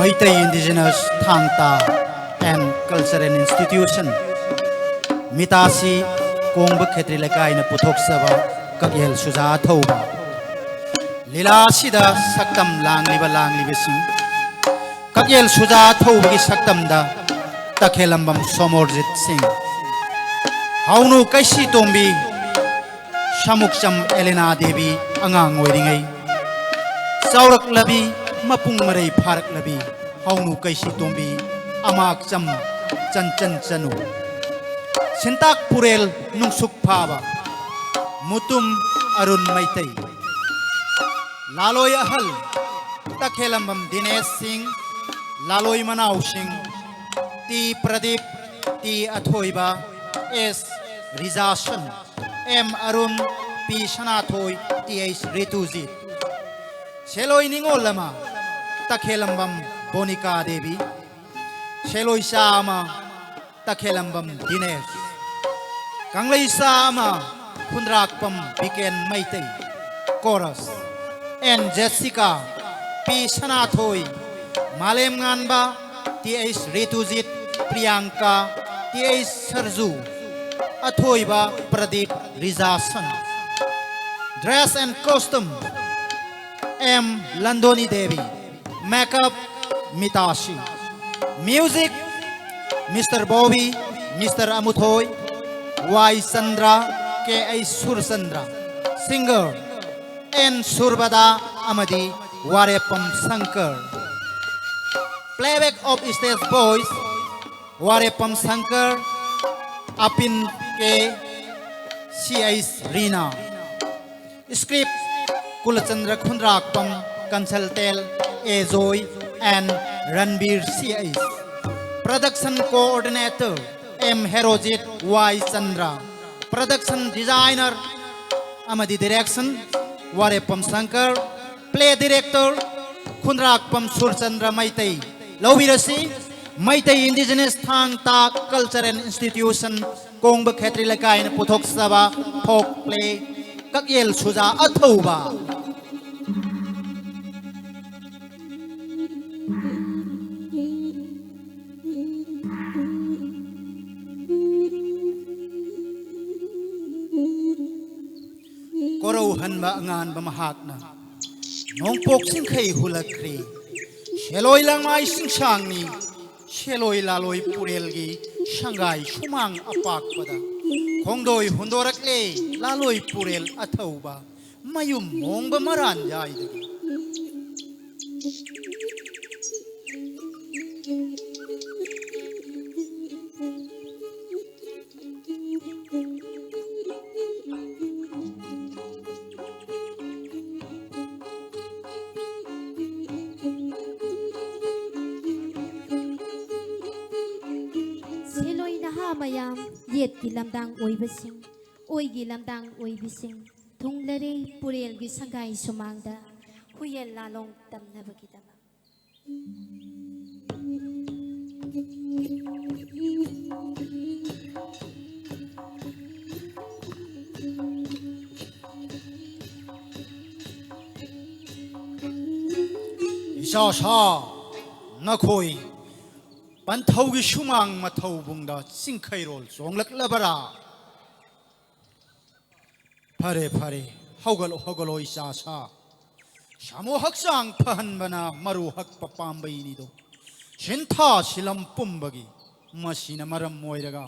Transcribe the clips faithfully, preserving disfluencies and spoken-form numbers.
Meitei Indigenous ꯊꯥꯡ ꯇꯥ and Cultural Institution, ꯃꯤꯇꯥꯁꯤ ꯀꯣꯡꯕ ꯈꯦꯇ꯭ꯔꯤ ꯂꯩꯀꯥꯏꯅ ꯄꯨꯊꯣꯛꯆꯕ ꯀꯛꯌꯦꯜ ꯁꯨꯖꯥ ꯊꯧꯕ꯫ ꯂꯤꯂꯥ ꯑꯁꯤꯗ ꯁꯛꯇꯝ ꯂꯥꯡꯂꯤꯕ ꯂꯥꯡꯂꯤꯕꯁꯤꯡ: ꯀꯛꯌꯦꯜ ꯁꯨꯖꯥ ꯊꯧꯕꯒꯤ ꯁꯛꯇꯝꯗ ꯇꯈꯦꯂꯝꯕꯝ ꯁꯣꯃꯣꯔꯖꯤꯠ ꯁꯤꯡ, ꯍꯥꯎꯅꯨ ꯀꯩꯁꯤ ꯇꯣꯝꯕꯤ, ꯁꯥꯃꯨꯛꯆꯝ ꯑꯦꯂꯦꯅꯥ ꯗꯦꯕꯤ ꯑꯉꯥꯡ ꯑꯣꯏꯔꯤꯉꯩ, ꯆꯥꯎꯔꯛꯂꯕꯤ ꯃꯄꯨꯡ ꯃꯔꯩ ꯐꯥꯔꯛꯂꯕꯤ ꯍꯥꯎꯅꯨ ꯀꯩꯁꯤ ꯇꯣꯝꯕꯤ, ꯑꯃꯥꯛꯆꯝ ꯆꯟꯆꯟ ꯆꯅꯨ, ꯁꯤꯟꯇꯥꯛ ꯄꯨꯔꯦꯜ ꯅꯨꯡꯁꯨꯛ ꯐꯥꯕ ꯃꯨꯇꯨꯝ ꯑꯔꯨꯟ ꯃꯩꯇꯩ꯫ ꯂꯥꯂꯣꯏ ꯑꯍꯜ ꯇꯈꯦꯂꯝꯕꯝ ꯗꯤꯅꯦꯁ ꯁꯤꯡ, ꯂꯥꯂꯣꯏ ꯃꯅꯥꯎꯁꯤꯡ ꯇꯤ ꯄ꯭ꯔꯗꯤꯞ, ꯇꯤ ꯑꯊꯣꯏꯕ, ꯑꯦꯁ ꯔꯤꯖꯥꯁꯟ, ꯑꯦꯝ ꯑꯔꯨꯟ, ꯄꯤ ꯁꯅꯥꯊꯣꯏ, ꯇꯤ ꯑꯩꯆ ꯔꯤꯇꯨꯖꯤꯠ꯫ ꯁꯦꯂꯣꯏ ꯅꯤꯉꯣꯜ ꯑꯃ ꯇꯈꯦꯂꯝꯕꯝ ꯕꯣꯅꯤꯀꯥ ꯗꯦꯕꯤ, ꯁꯦꯂꯣꯏꯆꯥ ꯑꯃ ꯇꯈꯦꯂꯝꯕꯝ ꯗꯤꯅꯦꯁ, ꯀꯪꯂꯩꯆꯥ ꯑꯃ Khundrakpam Biken Meitei, chorus: N Jessica, P Sanathoi, Malemnganba, T H Ritujit, Priyanka, T H Saraju, ꯑꯊꯣꯏꯕ ꯄ꯭ꯔꯗꯤꯞ ꯔꯤꯖꯥꯁꯟ꯫ Dress and costume, M Londoni Devi. Makeup, ꯃꯤꯇꯥꯁꯤ꯫ Music, Mister Bobby, Mister Amuthoi, Y Chandra, K H Surchandra. Singer, N ꯁꯨꯔꯕꯗꯥ ꯑꯃꯗꯤ Warepam Shankar. Playback of stage voice, Warepam Shankar, Apin K, C H Rina. Script, Kulachandra Khundrakpam, consultant, A Joy and Ranbir C H. Production coordinator, M Herojit, Y Chandra. Production designer ꯑꯃꯗꯤ direction, Warepam Shankar. Play director, Khundrakpam Surchandra Meitei. ꯂꯧꯕꯤꯔꯁꯤ, Meitei Indigenous ꯊꯥꯡ ꯇꯥ Cultural Institution, ꯀꯣꯡꯕ ꯈꯦꯇ꯭ꯔꯤ ꯂꯩꯀꯥꯏꯅ ꯄꯨꯊꯣꯛꯆꯕ folk play ꯀꯛꯌꯦꯜ ꯁꯨꯖꯥ ꯑꯊꯧꯕ꯫ ꯑꯍꯟꯕ ꯑꯉꯥꯟꯕ ꯃꯍꯥꯛꯅ ꯅꯣꯡꯄꯣꯛ ꯆꯤꯡꯈꯩ ꯍꯨꯜꯂꯛꯈ꯭ꯔꯦ꯫ ꯁꯦꯂꯣꯏ ꯂꯥꯡꯃꯥꯏ ꯆꯤꯡꯁꯥꯡꯅꯤ, ꯁꯦꯂꯣꯏ ꯂꯥꯂꯣꯏ ꯄꯨꯔꯦꯜꯒꯤ ꯁꯪꯒꯥꯏ ꯁꯨꯃꯥꯡ ꯑꯄꯥꯛꯄꯗ ꯈꯣꯡꯗꯣꯏ ꯍꯨꯟꯗꯣꯔꯛꯂꯦ ꯂꯥꯂꯣꯏ ꯄꯨꯔꯦꯜ ꯑꯊꯧꯕ꯫ ꯃꯌꯨꯝ ꯃꯣꯡꯕ ꯃꯔꯥꯟ ꯌꯥꯏꯗꯒꯤ꯫ ꯁꯦꯂꯣꯏ ꯅꯍꯥ ꯃꯌꯥꯝ, ꯌꯦꯠꯀꯤ ꯂꯝꯗꯥꯡ ꯑꯣꯏꯕꯁꯤꯡ, ꯑꯣꯏꯒꯤ ꯂꯝꯗꯥꯡ ꯑꯣꯏꯕꯤꯁꯤꯡ, ꯊꯨꯡꯂꯔꯦ ꯄꯨꯔꯦꯜꯒꯤ ꯁꯪꯒꯥꯏ ꯁꯨꯃꯥꯡꯗ ꯍꯨꯌꯦꯜ ꯂꯥꯂꯣꯡ ꯇꯝꯅꯕꯒꯤꯗꯃꯛ꯫ ꯏꯆꯥ ꯁꯥ, ꯅꯈꯣꯏ ꯄꯟꯊꯧꯒꯤ ꯁꯨꯃꯥꯡ ꯃꯊꯧꯕꯨꯡꯗ ꯆꯤꯡꯈꯩꯔꯣꯜ ꯆꯣꯡꯂꯛꯂꯕꯔꯥ? ꯐꯔꯦ, ꯐꯔꯦ, ꯍꯧꯒꯠꯂꯣ, ꯍꯧꯒꯠꯂꯣ, ꯏꯆꯥ ꯁꯥ꯫ ꯁꯥꯃꯨ ꯍꯛꯆꯥꯡ ꯐꯍꯟꯕꯅ ꯃꯔꯨ ꯍꯛꯄ ꯄꯥꯝꯕꯩꯅꯤꯗꯣ꯫ ꯁꯤꯟꯊꯥ ꯁꯤꯂꯝ ꯄꯨꯝꯕꯒꯤ ꯃꯁꯤꯅ ꯃꯔꯝ ꯑꯣꯏꯔꯒ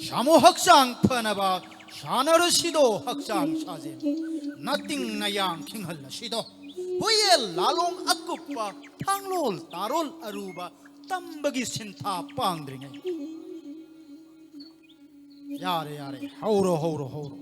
ꯁꯥꯃꯨ ꯍꯛꯆꯥꯡ ꯐꯅꯕ ꯁꯥꯟꯅꯔꯁꯤꯗꯣ, ꯍꯛꯆꯥꯡ ꯁꯥꯖꯦꯜ꯫ ꯅꯇꯤꯡ ꯅꯌꯥꯡ ꯈꯤꯡꯍꯜꯂꯁꯤꯗꯣ꯫ ꯍꯨꯌꯦꯜ ꯂꯥꯂꯣꯡ ꯑꯀꯨꯞꯄ, ꯊꯥꯡꯂꯣꯜ ꯇꯥꯔꯣꯜ ꯑꯔꯨꯕ ꯇꯝꯕꯒꯤ ꯁꯤꯟꯊꯥ ꯄꯥꯡꯗ꯭ꯔꯤꯉꯩ꯫ ꯌꯥꯔꯦ, ꯌꯥꯔꯦ꯫ ꯍꯧꯔꯣ, ꯍꯧꯔꯣ, ꯍꯧꯔꯣ꯫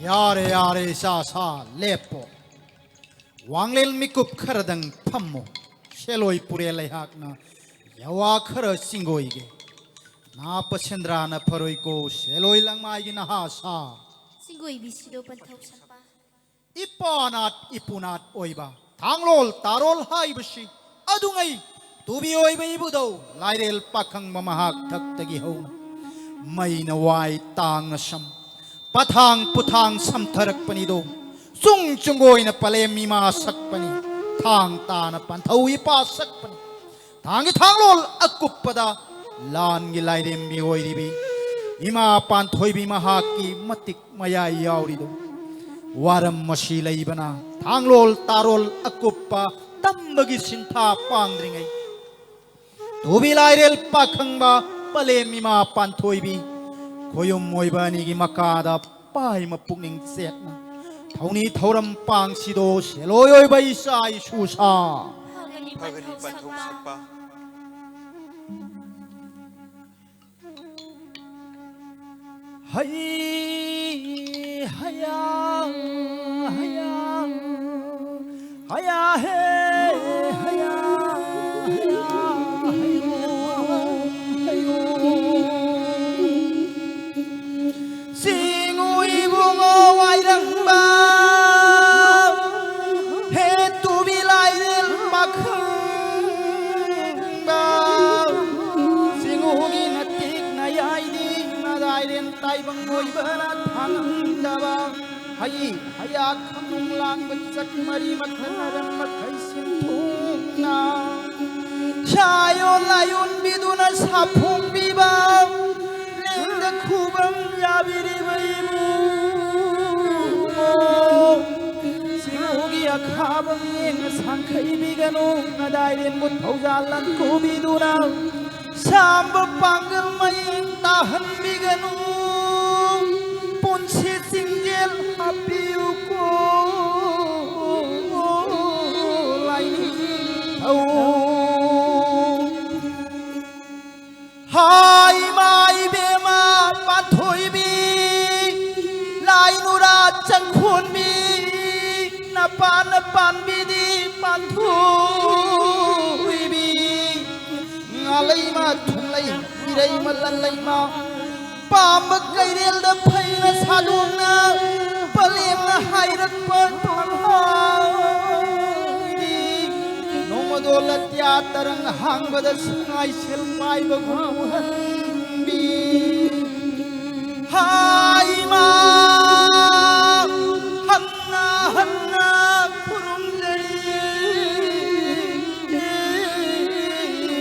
ꯌꯥꯔꯦ, ꯌꯥꯔꯦ, ꯏꯆꯥ ꯁꯥ, ꯂꯦꯞꯄꯣ꯫ ꯋꯥꯡꯂꯦꯟ ꯃꯤꯀꯨꯞ ꯈꯔꯗꯪ ꯐꯝꯃꯣ꯫ ꯁꯦꯂꯣꯏ ꯄꯨꯔꯦꯜ ꯑꯩꯍꯥꯛꯅ ꯌꯥꯋꯥ ꯈꯔ ꯆꯤꯡꯒꯣꯏꯒꯦ꯫ ꯅꯥꯄ ꯁꯦꯟꯗ꯭ꯔꯥꯅ ꯐꯔꯣꯏꯀꯣ, ꯁꯦꯂꯣꯏ ꯂꯪꯃꯥꯏꯒꯤ ꯅꯍꯥ ꯁꯥ꯫ ꯆꯤꯡꯒꯣꯏꯕꯤꯁꯤꯔꯣ ꯄꯟꯊꯧ ꯁꯛꯄ? ꯏꯄꯥ ꯅꯥꯠ ꯏꯄꯨ ꯅꯥꯠ ꯑꯣꯏꯕ ꯊꯥꯡꯂꯣꯜ ꯇꯥꯔꯣꯜ ꯍꯥꯏꯕꯁꯤ ꯑꯗꯨꯉꯩ ꯇꯨꯕꯤ ꯑꯣꯏꯕ ꯏꯕꯨꯙꯧ ꯂꯥꯏꯔꯦꯜ ꯄꯥꯈꯪꯕ ꯃꯍꯥꯛ ꯊꯛꯇꯒꯤ ꯍꯧꯅ ꯃꯩꯅ ꯋꯥꯏ ꯇꯥꯡꯅ ꯁꯝ ꯄꯊꯥꯡ ꯄꯨꯊꯥꯡ ꯁꯝꯊꯔꯛꯄꯅꯤꯗꯣ꯫ ꯆꯨꯡ ꯆꯨꯡꯒꯣꯏꯅ ꯄꯂꯦꯝ ꯏꯃꯥ ꯁꯛꯄꯅꯤ꯫ ꯊꯥꯡ ꯇꯥꯅ ꯄꯥꯟꯊꯧ ꯏꯄꯥ ꯁꯛꯄꯅꯤ꯫ ꯊꯥꯡꯒꯤ ꯊꯥꯡꯂꯣꯜ ꯑꯀꯨꯞꯄꯗ ꯂꯥꯟꯒꯤ ꯂꯥꯏꯔꯦꯝꯕꯤ ꯑꯣꯏꯔꯤꯕꯤ ꯏꯃꯥ ꯄꯥꯟꯊꯣꯏꯕꯤ ꯃꯍꯥꯛꯀꯤ ꯃꯇꯤꯛ ꯃꯌꯥꯏ ꯌꯥꯎꯔꯤꯗꯣ꯫ ꯋꯥꯔꯝ ꯃꯁꯤ ꯂꯩꯕꯅ ꯊꯥꯡꯂꯣꯜ ꯇꯥꯔꯣꯜ ꯑꯀꯨꯞꯄ ꯇꯝꯕꯒꯤ ꯁꯤꯟꯊꯥ ꯄꯥꯡꯗ꯭ꯔꯤꯉꯩ ꯇꯨꯕꯤ ꯂꯥꯏꯔꯦꯜ ꯄꯥꯈꯪꯕ ꯄꯂꯦꯝ ꯏꯃꯥ ꯄꯥꯟꯊꯣꯏꯕꯤ ꯈꯣꯌꯨꯝ ꯑꯣꯏꯕ ꯑꯅꯤꯒꯤ ꯃꯀꯥꯗ ꯄꯥꯏ ꯃꯄꯨꯛꯅꯤꯡ ꯆꯦꯠꯅ ꯊꯧꯅꯤ ꯊꯧꯔꯝ ꯄꯥꯡꯁꯤꯗꯣ ꯁꯦꯂꯣꯏ ꯑꯣꯏꯕ ꯏꯆꯥ ꯏꯁꯨ ꯁꯥ꯫ ꯐꯒꯅꯤ ꯐꯒꯅꯤ ꯄꯟꯊꯧ ꯄꯟꯊꯧ ꯁꯛꯄ꯫ ꯁꯛꯄ꯫ ꯍꯩ ꯍꯌꯥ ꯍꯌꯥ ꯍꯌꯥ ꯍꯦ ꯍꯌꯥ ꯍꯌꯥ ꯍꯌꯣ ꯍꯌꯣ꯫ ꯆꯤꯡꯉꯨ ꯏꯕꯨꯡꯉꯣ ꯋꯥꯏꯔꯪꯕ, ꯍꯦ ꯇꯨꯕꯤ ꯂꯥꯏꯔꯦꯜ ꯄꯥꯈꯪꯕ, ꯆꯤꯡꯉꯨꯒꯤ ꯅꯇꯤꯛ ꯅꯌꯥꯏꯗꯤ ꯅꯗꯥꯏꯔꯦꯟ ꯇꯥꯏꯕꯪ ꯑꯣꯏꯕꯅ ꯊꯥꯡꯉꯝꯗꯕ꯫ ꯍꯩ ꯍꯌꯥ ꯈꯝꯅꯨꯡ ꯂꯥꯡꯕ ꯆꯠ ꯃꯔꯤ ꯃꯈꯜ ꯅꯔꯝ ꯃꯈꯩ ꯁꯤꯟꯊꯨꯡꯅ ꯁꯥꯌꯣꯟ ꯂꯥꯏꯌꯣꯟꯕꯤꯗꯨꯅ ꯁꯥꯐꯣꯡꯕꯤꯕ ꯂꯦꯡꯗ ꯈꯨꯕꯝ ꯌꯥꯕꯤꯔꯤꯕ ꯏꯕꯨꯡꯉꯣ꯫ ꯆꯤꯔꯨꯒꯤ ꯑꯈꯥꯕ ꯌꯦꯡꯅ ꯁꯥꯡꯈꯩꯕꯤꯒꯅꯨ, ꯅꯗꯥꯏꯔꯦꯝꯕꯨ ꯊꯧꯖꯥꯜ ꯂꯟꯀꯨꯕꯤꯗꯨꯅ ꯁꯥꯝꯕ ꯄꯥꯡꯒꯜ ꯃꯌꯦꯡ ꯇꯥꯍꯟꯕꯤꯒꯅꯨ꯫ ꯄꯨꯟꯁꯤ ꯆꯤꯡꯖꯦꯜ ꯍꯥꯞꯄꯤꯌꯨꯀꯣ ꯂꯥꯏꯅꯤꯡꯊꯧ꯫ ꯍꯥꯏ ꯏꯃꯥ ꯏꯕꯦꯝꯃ ꯄꯥꯟꯊꯣꯏꯕꯤ ꯂꯥꯏ ꯅꯨꯔꯥ ꯆꯪꯈꯣꯟꯕꯤ, ꯅꯄꯥꯅ ꯄꯥꯟꯕꯤꯗꯤ ꯄꯥꯟꯊꯣꯏꯕꯤ, ꯉꯥꯂꯩꯃ ꯊꯨꯡꯂꯩ, ꯏꯔꯩꯃ ꯂꯟꯂꯩꯃ, ꯄꯥꯝꯕ ꯀꯩꯔꯦꯜꯗ ꯐꯩꯅ ꯁꯥꯗꯣꯡꯅ ꯄꯂꯦꯝꯅ ꯍꯥꯏꯔꯛꯄ ꯊꯣꯡꯍꯥꯏꯗꯤ, ꯅꯣꯡꯃꯗꯣ ꯂꯇꯤꯌꯥ ꯇꯔꯪ ꯍꯥꯡꯕꯗ ꯁꯉꯥꯏ ꯁꯦꯜ ꯄꯥꯏꯕ ꯒꯨꯔꯨ ꯍꯟꯕꯤ꯫ ꯍꯥꯏꯃ ꯍꯟꯅ ꯍꯟꯅ ꯈꯨꯔꯨꯝꯖꯔꯤ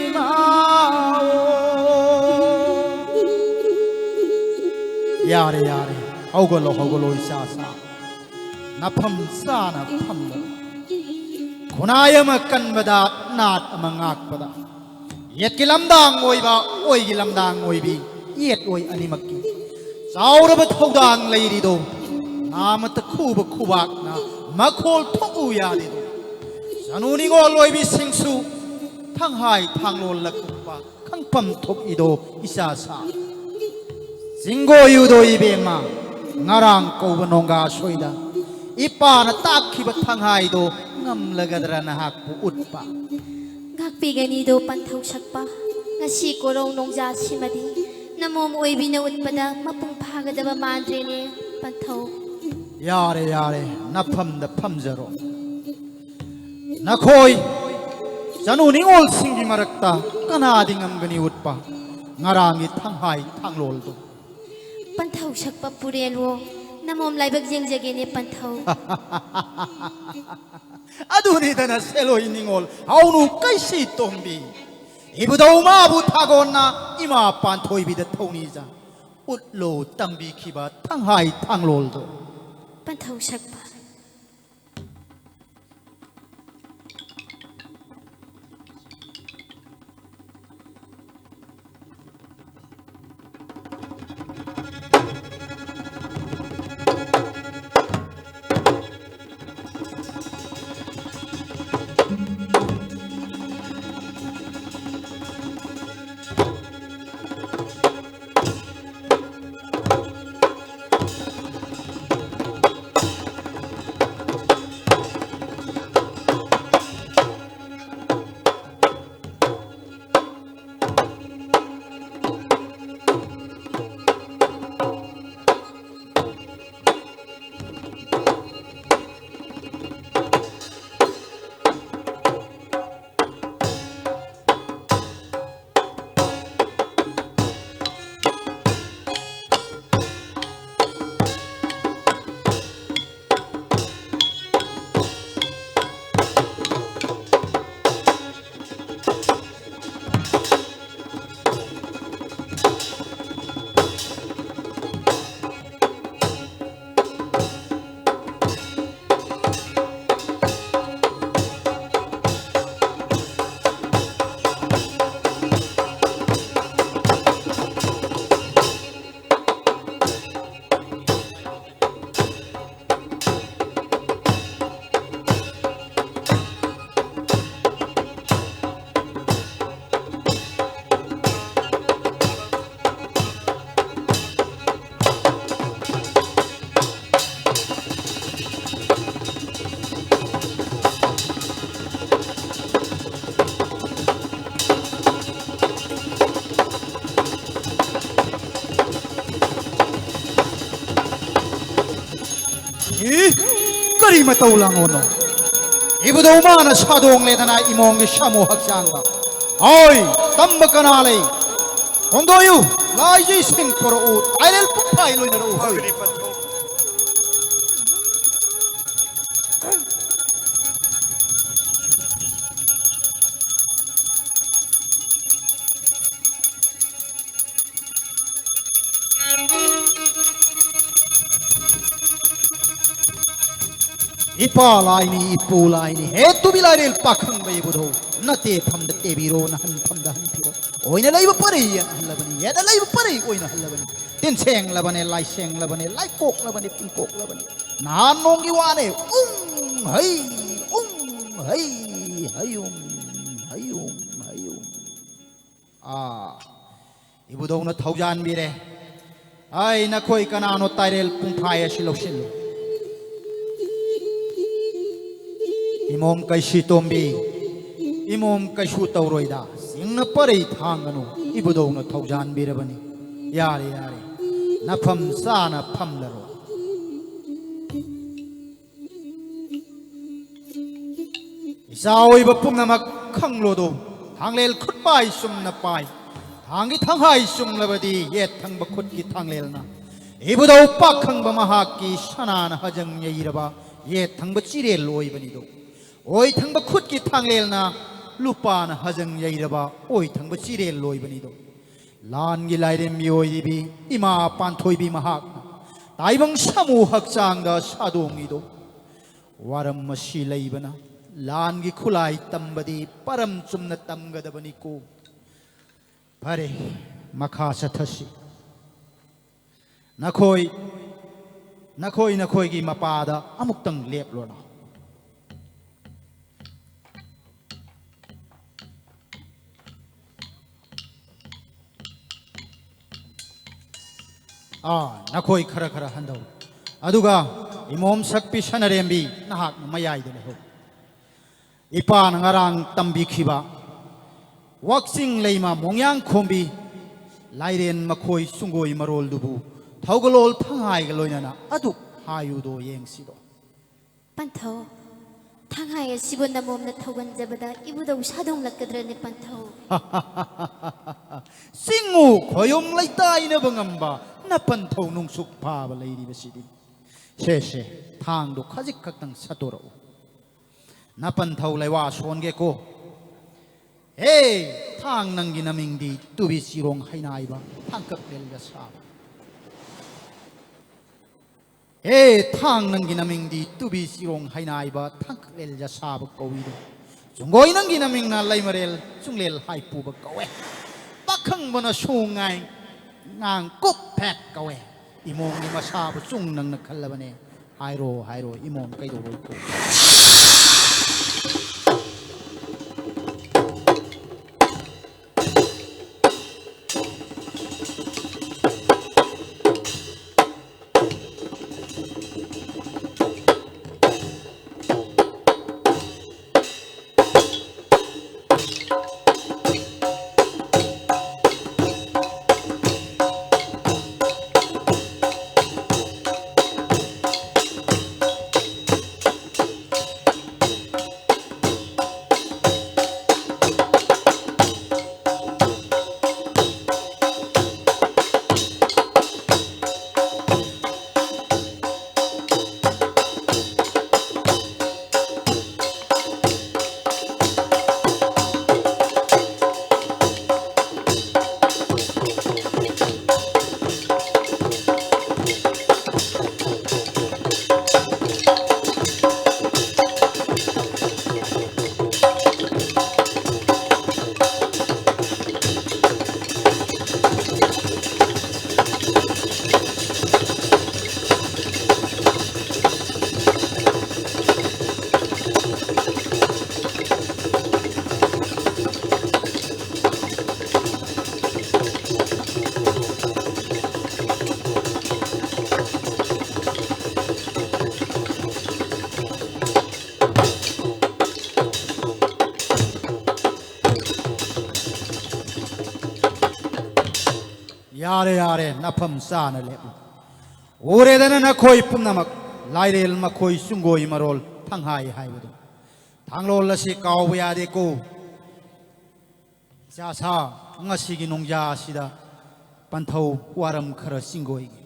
ꯏꯃꯥ꯫ ꯌꯥꯔꯦ, ꯌꯥꯔꯦ꯫ ꯍꯧꯒꯠꯂꯣ, ꯍꯧꯒꯠꯂꯣ, ꯏꯆꯥꯁꯥ꯫ ꯅꯐꯝ ꯆꯥꯅ ꯐꯝꯂꯣ꯫ ꯈꯨꯟꯅꯥꯏ ꯑꯃ ꯀꯟꯕꯗ, ꯅꯥꯠ ꯑꯃ ꯉꯥꯛꯄꯗ, ꯌꯦꯠꯀꯤ ꯂꯝꯗꯥꯡ ꯑꯣꯏꯕ, ꯑꯣꯏꯒꯤ ꯂꯝꯗꯥꯡ ꯑꯣꯏꯕꯤ, ꯌꯦꯠ ꯑꯣꯏ ꯑꯅꯤꯃꯛꯀꯤ ꯆꯥꯎꯔꯕ ꯊꯧꯗꯥꯡ ꯂꯩꯔꯤꯗꯣ, ꯅꯥꯃꯠꯇ ꯈꯨꯕ ꯈꯨꯕꯥꯛꯅ ꯃꯈꯣꯜ ꯊꯣꯛꯎ ꯌꯥꯗꯦꯗꯣ꯫ ꯆꯅꯨ ꯅꯤꯉꯣꯜ ꯑꯣꯏꯕꯤꯁꯤꯡꯁꯨ ꯊꯪꯍꯥꯏ ꯊꯥꯡꯂꯣꯜ ꯂꯀꯨꯞꯄ ꯈꯪꯐꯝ ꯊꯣꯛꯏꯗꯣ ꯏꯆꯥ ꯁꯥ꯫ ꯆꯤꯡꯒꯣꯌꯨꯗꯣ ꯏꯕꯦꯝꯃ, ꯉꯔꯥꯡ ꯀꯧꯕ ꯅꯣꯡꯒꯥ ꯁꯣꯏꯗ ꯏꯄꯥꯅ ꯇꯥꯛꯈꯤꯕ ꯊꯪꯍꯥꯏꯗꯣ ꯉꯝꯂꯒꯗ꯭ꯔꯥ ꯅꯍꯥꯛꯄꯨ ꯎꯠꯄ? ꯉꯥꯛꯄꯤꯒꯅꯤꯗꯣ ꯄꯟꯊꯧ ꯁꯛꯄ꯫ ꯉꯁꯤ ꯀꯣꯔꯧ ꯅꯣꯡꯖꯥꯁꯤꯃꯗꯤ ꯅꯃꯣꯝ ꯑꯣꯏꯕꯤꯅ ꯎꯠꯄꯗ ꯃꯄꯨꯡ ꯐꯥꯒꯗꯕ ꯃꯥꯟꯗ꯭ꯔꯦꯅꯦ ꯄꯟꯊꯧ꯫ ꯌꯥꯔꯦ, ꯌꯥꯔꯦ, ꯅꯐꯝꯗ ꯐꯝꯖꯔꯣ꯫ ꯅꯈꯣꯏ ꯆꯅꯨ ꯅꯤꯉꯣꯜꯁꯤꯡꯒꯤ ꯃꯔꯛꯇ ꯀꯅꯥꯗꯤ ꯉꯝꯒꯅꯤ ꯎꯠꯄ ꯉꯔꯥꯡꯒꯤ ꯊꯪꯍꯥꯏ ꯊꯥꯡꯂꯣꯜꯗꯣ? ꯄꯟꯊꯧ ꯁꯛꯄ ꯄꯨꯔꯦꯜꯋꯣ, ꯅꯃꯣꯝ ꯂꯥꯏꯕꯛ ꯌꯦꯡꯖꯒꯦꯅꯦ ꯄꯟꯊꯧ꯫ ꯑꯗꯨꯅꯤꯗꯅ ꯁꯦꯂꯣꯏ ꯅꯤꯉꯣꯜ ꯍꯥꯎꯅꯨ ꯀꯩꯁꯤ ꯇꯣꯝꯕꯤ, ꯏꯕꯨꯙꯧ ꯃꯥꯕꯨ ꯊꯥꯒꯣꯟꯅ ꯏꯃꯥ ꯄꯥꯟꯊꯣꯏꯕꯤꯗ ꯊꯧꯅꯤꯖ ꯎꯠꯂꯣ ꯇꯝꯕꯤꯈꯤꯕ ꯊꯪꯍꯥꯏ ꯊꯥꯡꯂꯣꯜꯗꯣ꯫ ꯄꯟꯊꯧ ꯁꯛꯄ꯫ ꯏ, ꯀꯔꯤ ꯃꯇꯧ ꯂꯥꯡꯉꯣꯅꯣ? ꯏꯕꯨꯙꯧ ꯃꯥꯅ ꯁꯥꯗꯣꯡ ꯂꯦꯗꯅ ꯏꯃꯣꯝꯒꯤ ꯁꯥꯃꯨ ꯍꯛꯆꯥꯡꯗ꯫ ꯍꯣꯏ, ꯇꯝꯕ ꯀꯅꯥ ꯂꯩ? ꯍꯣꯡꯗꯣꯛꯎ, ꯂꯥꯏꯖꯩꯁꯤꯡ ꯄꯨꯔꯛꯎ, ꯇꯥꯏꯔꯦꯜ ꯄꯨꯡꯐꯥꯏ ꯂꯣꯏꯅꯔꯛꯎ꯫ ꯍꯣꯏ꯫ ꯏꯄꯥ ꯂꯥꯏꯅꯤ, ꯏꯄꯨ ꯂꯥꯏꯅꯤ, ꯍꯦ ꯇꯨꯕꯤ ꯂꯥꯏꯔꯦꯜ ꯄꯥꯈꯪꯕ ꯏꯕꯨꯙꯧ, ꯅꯇꯦꯐꯝꯗ ꯇꯦꯕꯤꯔꯣ, ꯅꯍꯟꯐꯝꯗ ꯍꯟꯕꯤꯔꯣ꯫ ꯑꯣꯏꯅ ꯂꯩꯕ ꯄꯔꯩ ꯌꯦꯠꯅꯍꯜꯂꯕꯅꯤ, ꯌꯦꯠꯅ ꯂꯩꯕ ꯄꯔꯩ ꯑꯣꯏꯅꯍꯜꯂꯕꯅꯤ꯫ ꯇꯤꯟꯁꯦꯡꯂꯕꯅꯦ, ꯂꯥꯏꯁꯦꯡꯂꯕꯅꯦ, ꯂꯥꯏꯀꯣꯛꯂꯕꯅꯦ, ꯇꯤꯟꯀꯣꯛꯂꯕꯅꯦ꯫ ꯅꯍꯥꯟ ꯅꯣꯡꯒꯤ ꯋꯥꯅꯦ, ꯎꯝ ꯍꯩ, ꯎꯝ ꯍꯩ, ꯍꯩꯌꯨꯝ, ꯍꯩꯌꯨꯝ, ꯍꯩꯌꯨꯝ꯫ ꯑꯥ, ꯏꯕꯨꯙꯧꯅ ꯊꯧꯖꯥꯟꯕꯤꯔꯦ꯫ ꯑꯩ, ꯅꯈꯣꯏ ꯀꯅꯥꯅꯣ ꯇꯥꯏꯔꯦꯜ ꯄꯨꯡꯐꯥꯏ ꯑꯁꯤ ꯂꯧꯁꯤꯜꯂꯨ꯫ ꯏꯃꯣꯝ ꯀꯩꯁꯤ ꯇꯣꯝꯕꯤ, ꯏꯃꯣꯝ ꯀꯩꯁꯨ ꯇꯧꯔꯣꯏꯗ, ꯆꯤꯡꯅ ꯄꯔꯩ ꯊꯥꯡꯒꯅꯨ, ꯏꯕꯨꯙꯧꯅ ꯊꯧꯖꯥꯟꯕꯤꯔꯕꯅꯤ꯫ ꯌꯥꯔꯦ, ꯌꯥꯔꯦ, ꯅꯐꯝ ꯆꯥꯅ ꯐꯝꯂꯔꯣ꯫ ꯏꯆꯥ ꯑꯣꯏꯕ ꯄꯨꯝꯅꯃꯛ ꯈꯪꯂꯣꯗꯣ, ꯊꯥꯡꯂꯦꯜ ꯈꯨꯠꯄꯥꯏ ꯆꯨꯝꯅ ꯄꯥꯏ꯫ ꯊꯥꯡꯒꯤ ꯊꯪꯍꯥꯏ ꯆꯨꯝꯂꯕꯗꯤ ꯌꯦꯠ ꯊꯪꯕ ꯈꯨꯠꯀꯤ ꯊꯥꯡꯂꯦꯜꯅ꯫ ꯏꯕꯨꯙꯧ ꯄꯥꯛꯈꯪꯕ ꯃꯍꯥꯛꯀꯤ ꯁꯅꯥꯅ ꯍꯖꯪ ꯌꯩꯔꯕ ꯌꯦꯠ ꯊꯪꯕ ꯆꯤꯔꯦꯜ ꯑꯣꯏꯕꯅꯤꯗꯣ꯫ ꯑꯣꯏ ꯊꯪꯕ ꯈꯨꯠꯀꯤ ꯊꯥꯡꯂꯦꯜꯅ ꯂꯨꯄꯥꯅ ꯍꯖꯪ ꯌꯩꯔꯕ ꯑꯣꯏ ꯊꯪꯕ ꯆꯤꯔꯦꯜ ꯑꯣꯏꯕꯅꯤꯗꯣ꯫ ꯂꯥꯟꯒꯤ ꯂꯥꯏꯔꯦꯝꯕꯤ ꯑꯣꯏꯔꯤꯕꯤ ꯏꯃꯥ ꯄꯥꯟꯊꯣꯏꯕꯤ ꯃꯍꯥꯛꯅ ꯇꯥꯏꯕꯪ ꯁꯥꯃꯨ ꯍꯛꯆꯥꯡꯗ ꯁꯥꯗꯣꯡꯉꯤꯗꯣ꯫ ꯋꯥꯔꯝ ꯑꯁꯤ ꯂꯩꯕꯅ ꯂꯥꯟꯒꯤ ꯈꯨꯠꯂꯥꯏ ꯇꯝꯕꯗꯤ ꯄꯔꯝ ꯆꯨꯝꯅ ꯇꯝꯒꯗꯕꯅꯤꯀꯣ꯫ ꯐꯔꯦ, ꯃꯈꯥ ꯆꯠꯊꯁꯤ꯫ ꯅꯈꯣꯏ, ꯅꯈꯣꯏ ꯅꯈꯣꯏꯒꯤ ꯃꯄꯥꯗ ꯑꯃꯨꯛꯇꯪ ꯂꯦꯞꯂꯣꯅ꯫ ꯑꯥ, ꯅꯈꯣꯏ ꯈꯔ ꯈꯔ ꯍꯟꯊꯧ꯫ ꯑꯗꯨꯒ ꯏꯃꯣꯝ ꯁꯛꯄꯤ ꯁꯅꯔꯦꯝꯕꯤ, ꯅꯍꯥꯛꯅ ꯃꯌꯥꯏꯗ ꯂꯩꯍꯧ꯫ ꯏꯄꯥꯅ ꯉꯔꯥꯡ ꯇꯝꯕꯤꯈꯤꯕ ꯋꯥꯛꯆꯤꯡ ꯂꯩꯃ ꯃꯣꯡꯌꯥꯡ ꯈꯣꯝꯕꯤ, ꯂꯥꯏꯔꯦꯟ ꯃꯈꯣꯏ ꯆꯨꯡꯒꯣꯏ ꯃꯔꯣꯜꯗꯨꯕꯨ ꯊꯧꯒꯂꯣꯟ ꯊꯪꯍꯥꯏꯒ ꯂꯣꯏꯅꯅ ꯑꯗꯨꯛ ꯍꯥꯏꯌꯨꯗꯣ ꯌꯦꯡꯁꯤꯗꯣ꯫ ꯄꯟꯊꯧ, ꯊꯥꯡꯍꯥꯏ ꯑꯁꯤꯕꯨ ꯅꯃꯣꯝꯅ ꯊꯧꯒꯟꯖꯕꯗ ꯏꯕꯨꯙꯧ ꯁꯥꯗꯣꯡꯂꯛꯀꯗ꯭ꯔꯅꯦ ꯄꯟꯊꯧ? ꯆꯤꯡꯉꯨ ꯈꯣꯌꯨꯝ ꯂꯩꯇꯥꯏꯅꯕ ꯉꯝꯕ ꯅꯄꯟꯊꯧ ꯅꯨꯡꯁꯨꯛ ꯐꯥꯕ ꯂꯩꯔꯤꯕꯁꯤꯗꯤ꯫ ꯁꯦ ꯁꯦ, ꯊꯥꯡꯗꯣ ꯈꯖꯤꯛ ꯈꯛꯇꯪ ꯁꯠꯇꯣꯔꯛꯎ꯫ ꯅꯄꯟꯊꯧ ꯂꯩꯋꯥ ꯁꯣꯟꯒꯦꯀꯣ꯫ ꯍꯦ, ꯊꯥꯡ ꯅꯪꯒꯤ ꯅꯃꯤꯡꯗꯤ ꯇꯨꯕꯤ ꯆꯤꯔꯣꯡ ꯍꯩꯅꯥꯏꯕ ꯊꯥꯡꯀꯛꯂꯦꯜꯒ ꯁꯥꯕ꯫ ꯍꯦ, ꯊꯥꯡ ꯅꯪꯒꯤ ꯅꯃꯤꯡꯗꯤ ꯇꯨꯕꯤ ꯆꯤꯔꯣꯡ ꯍꯩꯅꯥꯏꯕ ꯊꯥꯡꯀꯛꯂꯦꯜꯒ ꯁꯥꯕ ꯀꯧꯏꯗꯣ꯫ ꯆꯨꯡꯒꯣꯏ ꯅꯪꯒꯤ ꯅꯃꯤꯡꯅ ꯂꯩꯃꯔꯦꯜ ꯆꯨꯡꯂꯦꯜ ꯍꯥꯏꯄꯨꯕ ꯀꯧꯋꯦ꯫ ꯄꯥꯈꯪꯕꯅ ꯁꯨꯉꯥꯏ ꯉꯥꯡ ꯀꯨꯞ ꯐꯦꯠ ꯀꯧꯋꯦ꯫ ꯏꯃꯣꯝꯒꯤ ꯃꯁꯥꯕꯨ ꯆꯨꯡ ꯅꯪꯅ ꯈꯜꯂꯕꯅꯦ꯫ ꯍꯥꯏꯔꯣ, ꯍꯥꯏꯔꯣ, ꯏꯃꯣꯝ ꯀꯩꯗꯧꯔꯣꯏꯀꯣ? ꯌꯥꯔꯦ, ꯌꯥꯔꯦ, ꯅꯐꯝ ꯆꯥꯅ ꯂꯦꯞꯄꯨ꯫ ꯎꯔꯦꯗꯅ ꯅꯈꯣꯏ ꯄꯨꯝꯅꯃꯛ, ꯂꯥꯏꯔꯦꯜ ꯃꯈꯣꯏ ꯆꯤꯡꯒꯣꯏ ꯃꯔꯣꯜ ꯊꯪꯍꯥꯏ ꯍꯥꯏꯕꯗꯨ꯫ ꯊꯥꯡꯂꯣꯜ ꯑꯁꯤ ꯀꯥꯎꯕ ꯌꯥꯗꯦꯀꯣ꯫ ꯏꯆꯥꯁꯥ, ꯉꯁꯤꯒꯤ ꯅꯣꯡꯖꯥ ꯑꯁꯤꯗ ꯄꯟꯊꯧ ꯋꯥꯔꯝ ꯈꯔ ꯆꯤꯡꯒꯣꯏꯒꯦ꯫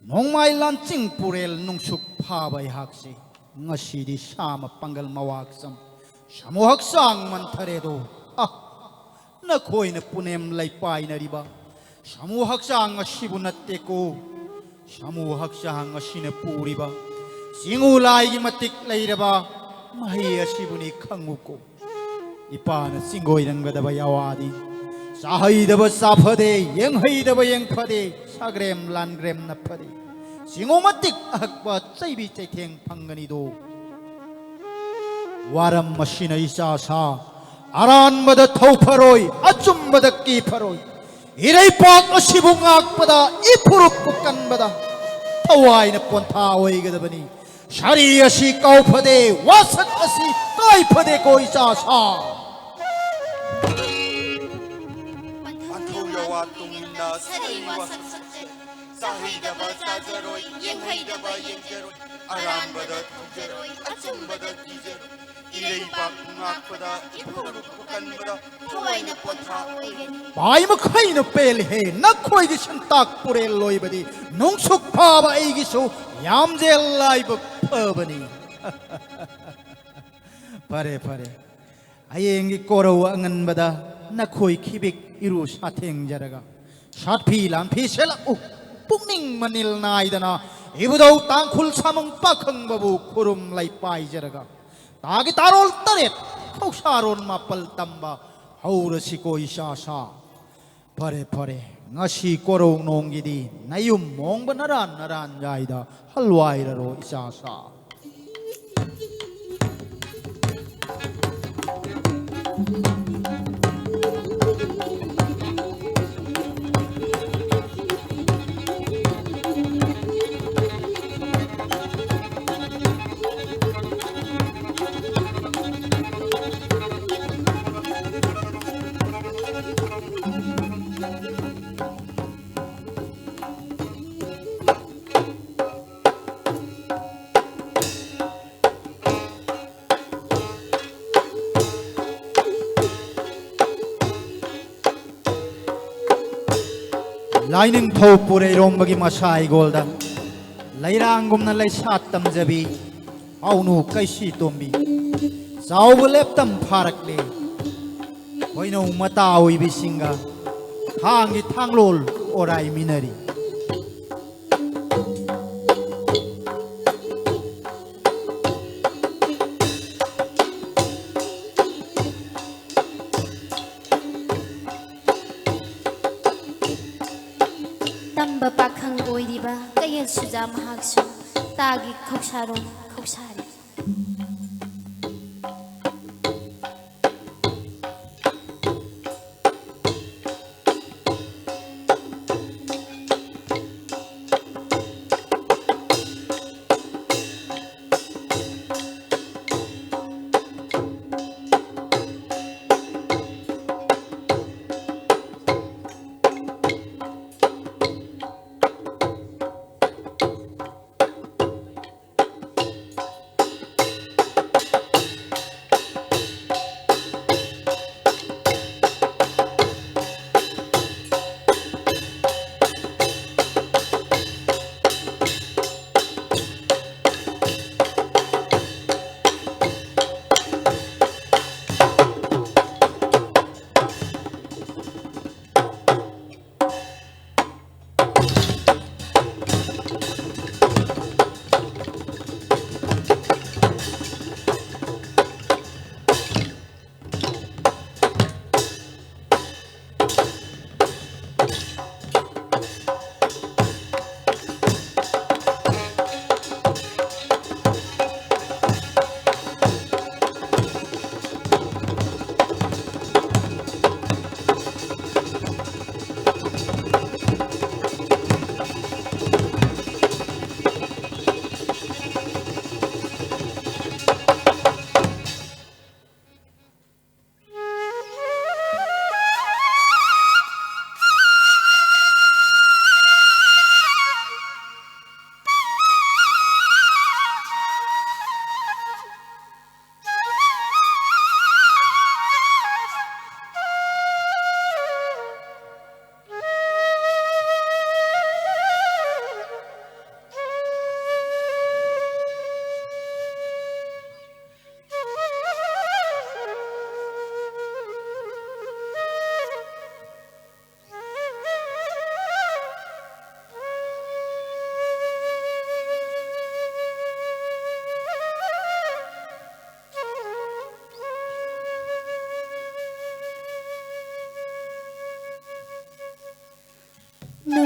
ꯅꯣꯡꯃꯥꯏ ꯂꯥꯟꯆꯤꯡ ꯄꯨꯔꯦꯜ ꯅꯨꯡꯁꯨꯛ ꯐꯥꯕ ꯑꯩꯍꯥꯛꯁꯤ ꯉꯁꯤꯗꯤ ꯁꯥ ꯃꯄꯥꯡꯒꯜ ꯃꯋꯥꯛꯆꯝ, ꯁꯥꯃꯨ ꯍꯛꯆꯥꯡ ꯃꯟꯊꯔꯦꯗꯣ꯫ ꯑ, ꯅꯈꯣꯏꯅ ꯄꯨꯅꯦꯝ ꯂꯩꯄꯥꯏꯅꯔꯤꯕ ꯁꯥꯃꯨ ꯍꯛꯆꯥꯡ ꯑꯁꯤꯕꯨ ꯅꯠꯇꯦꯀꯣ꯫ ꯁꯥꯃꯨ ꯍꯛꯆꯥꯡ ꯑꯁꯤꯅ ꯄꯨꯔꯤꯕ ꯆꯤꯡꯉꯨ ꯂꯥꯏꯒꯤ ꯃꯇꯤꯛ ꯂꯩꯔꯕ ꯃꯍꯩ ꯑꯁꯤꯕꯨꯅꯤ ꯈꯪꯉꯨꯀꯣ꯫ ꯏꯄꯥꯅ ꯆꯤꯡꯒꯣꯏꯔꯝꯒꯗꯕ ꯌꯥꯋꯥꯗꯤ ꯆꯥꯍꯩꯗꯕ ꯆꯥꯐꯗꯦ, ꯌꯦꯡꯍꯩꯗꯕ ꯌꯦꯡꯐꯗꯦ, ꯁꯥꯒ꯭ꯔꯦꯝ ꯂꯥꯟꯒ꯭ꯔꯦꯝꯅ ꯐꯗꯦ꯫ ꯆꯤꯡꯉꯨ ꯃꯇꯤꯛ ꯑꯍꯛꯄ ꯆꯩꯕꯤ ꯆꯩꯊꯦꯡ ꯐꯪꯒꯅꯤꯗꯣ꯫ ꯋꯥꯔꯝ ꯑꯁꯤꯅ ꯏꯆꯥ ꯁꯥ, ꯑꯔꯥꯟꯕꯗ ꯊꯧ ꯐꯔꯣꯏ, ꯑꯆꯨꯝꯕꯗ ꯀꯤ ꯐꯔꯣꯏ꯫ ꯏꯔꯩꯄꯥꯛ ꯑꯁꯤꯕꯨ ꯉꯥꯛꯄꯗ, ꯏꯐꯨꯔꯨꯞꯄꯨ ꯀꯟꯕꯗ ꯊꯋꯥꯏꯅ ꯄꯣꯟꯊꯥ ꯑꯣꯏꯒꯗꯕꯅꯤ꯫ ꯁꯥꯔꯤ ꯑꯁꯤ ꯀꯥꯎ ꯐꯗꯦ, ꯋꯥꯁꯛ ꯑꯁꯤ ꯀꯥꯏ ꯐꯗꯦꯀꯣ ꯏꯆꯥ ꯁꯥ꯫ ꯄꯟꯊꯧ ꯌꯋꯥ ꯇꯨꯡ ꯏꯟꯅ ꯁꯥꯔꯤ ꯋꯥꯁꯛ ꯁꯛꯆꯩ꯫ ꯆꯥꯍꯩꯗꯕ ꯆꯥꯖꯔꯣꯏ, ꯌꯦꯡꯍꯩꯗꯕ ꯌꯦꯡꯖꯔꯣꯏ, ꯑꯔꯥꯟꯕꯗ ꯊꯧꯖꯔꯣꯏ, ꯑꯆꯨꯝꯕꯗ ꯀꯤꯖꯔꯣꯏ꯫ ꯏꯔꯩꯕꯥꯛ ꯉꯥꯛꯄꯗ, ꯏꯐꯨꯔꯨꯞꯄꯨ ꯀꯟꯕꯗ ꯊꯋꯥꯏꯅ ꯄꯣꯟꯊꯥ ꯑꯣꯏꯒꯅꯤ꯫ ꯄꯥꯏ ꯃꯈꯩꯅ ꯄꯦꯜꯂꯤꯍꯦ, ꯅꯈꯣꯏꯒꯤ ꯁꯟꯇꯥꯛ ꯄꯨꯔꯦꯜ ꯂꯣꯏꯕꯗꯤ ꯅꯨꯡꯁꯨꯛ ꯐꯥꯕ ꯑꯩꯒꯤꯁꯨ ꯌꯥꯝꯖꯦꯜ ꯂꯥꯏꯕꯛ ꯐꯕꯅꯤ꯫ ꯐꯔꯦ, ꯐꯔꯦ꯫ ꯍꯌꯦꯡꯒꯤ ꯀꯣꯔꯧ ꯑꯉꯟꯕꯗ ꯅꯈꯣꯏ ꯈꯤꯕꯤꯛ ꯏꯔꯨ ꯁꯥꯊꯦꯡꯖꯔꯒ ꯁꯥꯠꯐꯤ ꯂꯥꯟꯐꯤ ꯁꯦꯠꯂꯛꯎ꯫ ꯄꯨꯛꯅꯤꯡ ꯃꯅꯤꯜ ꯅꯥꯏꯗꯅ ꯏꯕꯨꯙꯧ ꯇꯥꯡꯈꯨꯜ ꯁꯥꯃꯨꯡ ꯄꯥꯈꯪꯕꯕꯨ ꯈꯨꯔꯨꯝ ꯂꯩꯄꯥꯏꯖꯔꯒ ꯇꯥꯒꯤ ꯇꯥꯔꯣꯜ ꯇꯔꯦꯠ, ꯈꯧꯁꯥꯔꯣꯜ ꯃꯥꯄꯜ ꯇꯝꯕ ꯍꯧꯔꯁꯤꯀꯣ ꯏꯆꯥ ꯁꯥ꯫ ꯐꯔꯦ, ꯐꯔꯦ, ꯉꯁꯤ ꯀꯣꯔꯧ ꯅꯣꯡꯒꯤꯗꯤ ꯅꯌꯨꯝ ꯃꯣꯡꯕ ꯅꯔꯥꯟ ꯅꯔꯥꯟ ꯌꯥꯏꯗ ꯍꯜꯋꯥꯏꯔꯔꯣ ꯏꯆꯥ ꯁꯥ꯫ ꯂꯥꯏꯅꯤꯡꯊꯧ ꯄꯨꯔꯩꯔꯣꯝꯕꯒꯤ ꯃꯁꯥ ꯏꯒꯣꯜꯗ ꯂꯩꯔꯥꯡꯒꯨꯝꯅ ꯂꯩꯁꯥ ꯇꯝꯖꯕꯤ ꯄꯥꯎꯅꯨ ꯀꯩꯁꯤ ꯇꯣꯝꯕꯤ ꯆꯥꯎꯕ ꯂꯦꯞꯇꯝ ꯐꯥꯔꯛꯂꯦ꯫ ꯈꯣꯏꯅꯧ ꯃꯇꯥ ꯑꯣꯏꯕꯤꯁꯤꯡꯒ ꯊꯥꯡꯒꯤ ꯊꯥꯡꯂꯣꯜ ꯑꯣꯔꯥꯏꯃꯤꯟꯅꯔꯤ꯫ ꯇꯝꯕ ꯄꯥꯈꯪ ꯑꯣꯏꯔꯤꯕ ꯀꯌꯦꯜ ꯁꯨꯖꯥ ꯃꯍꯥꯛꯁꯨ ꯇꯥꯒꯤ ꯈꯧꯁꯥꯔꯣꯝ ꯈꯧꯁꯥꯔꯤ꯫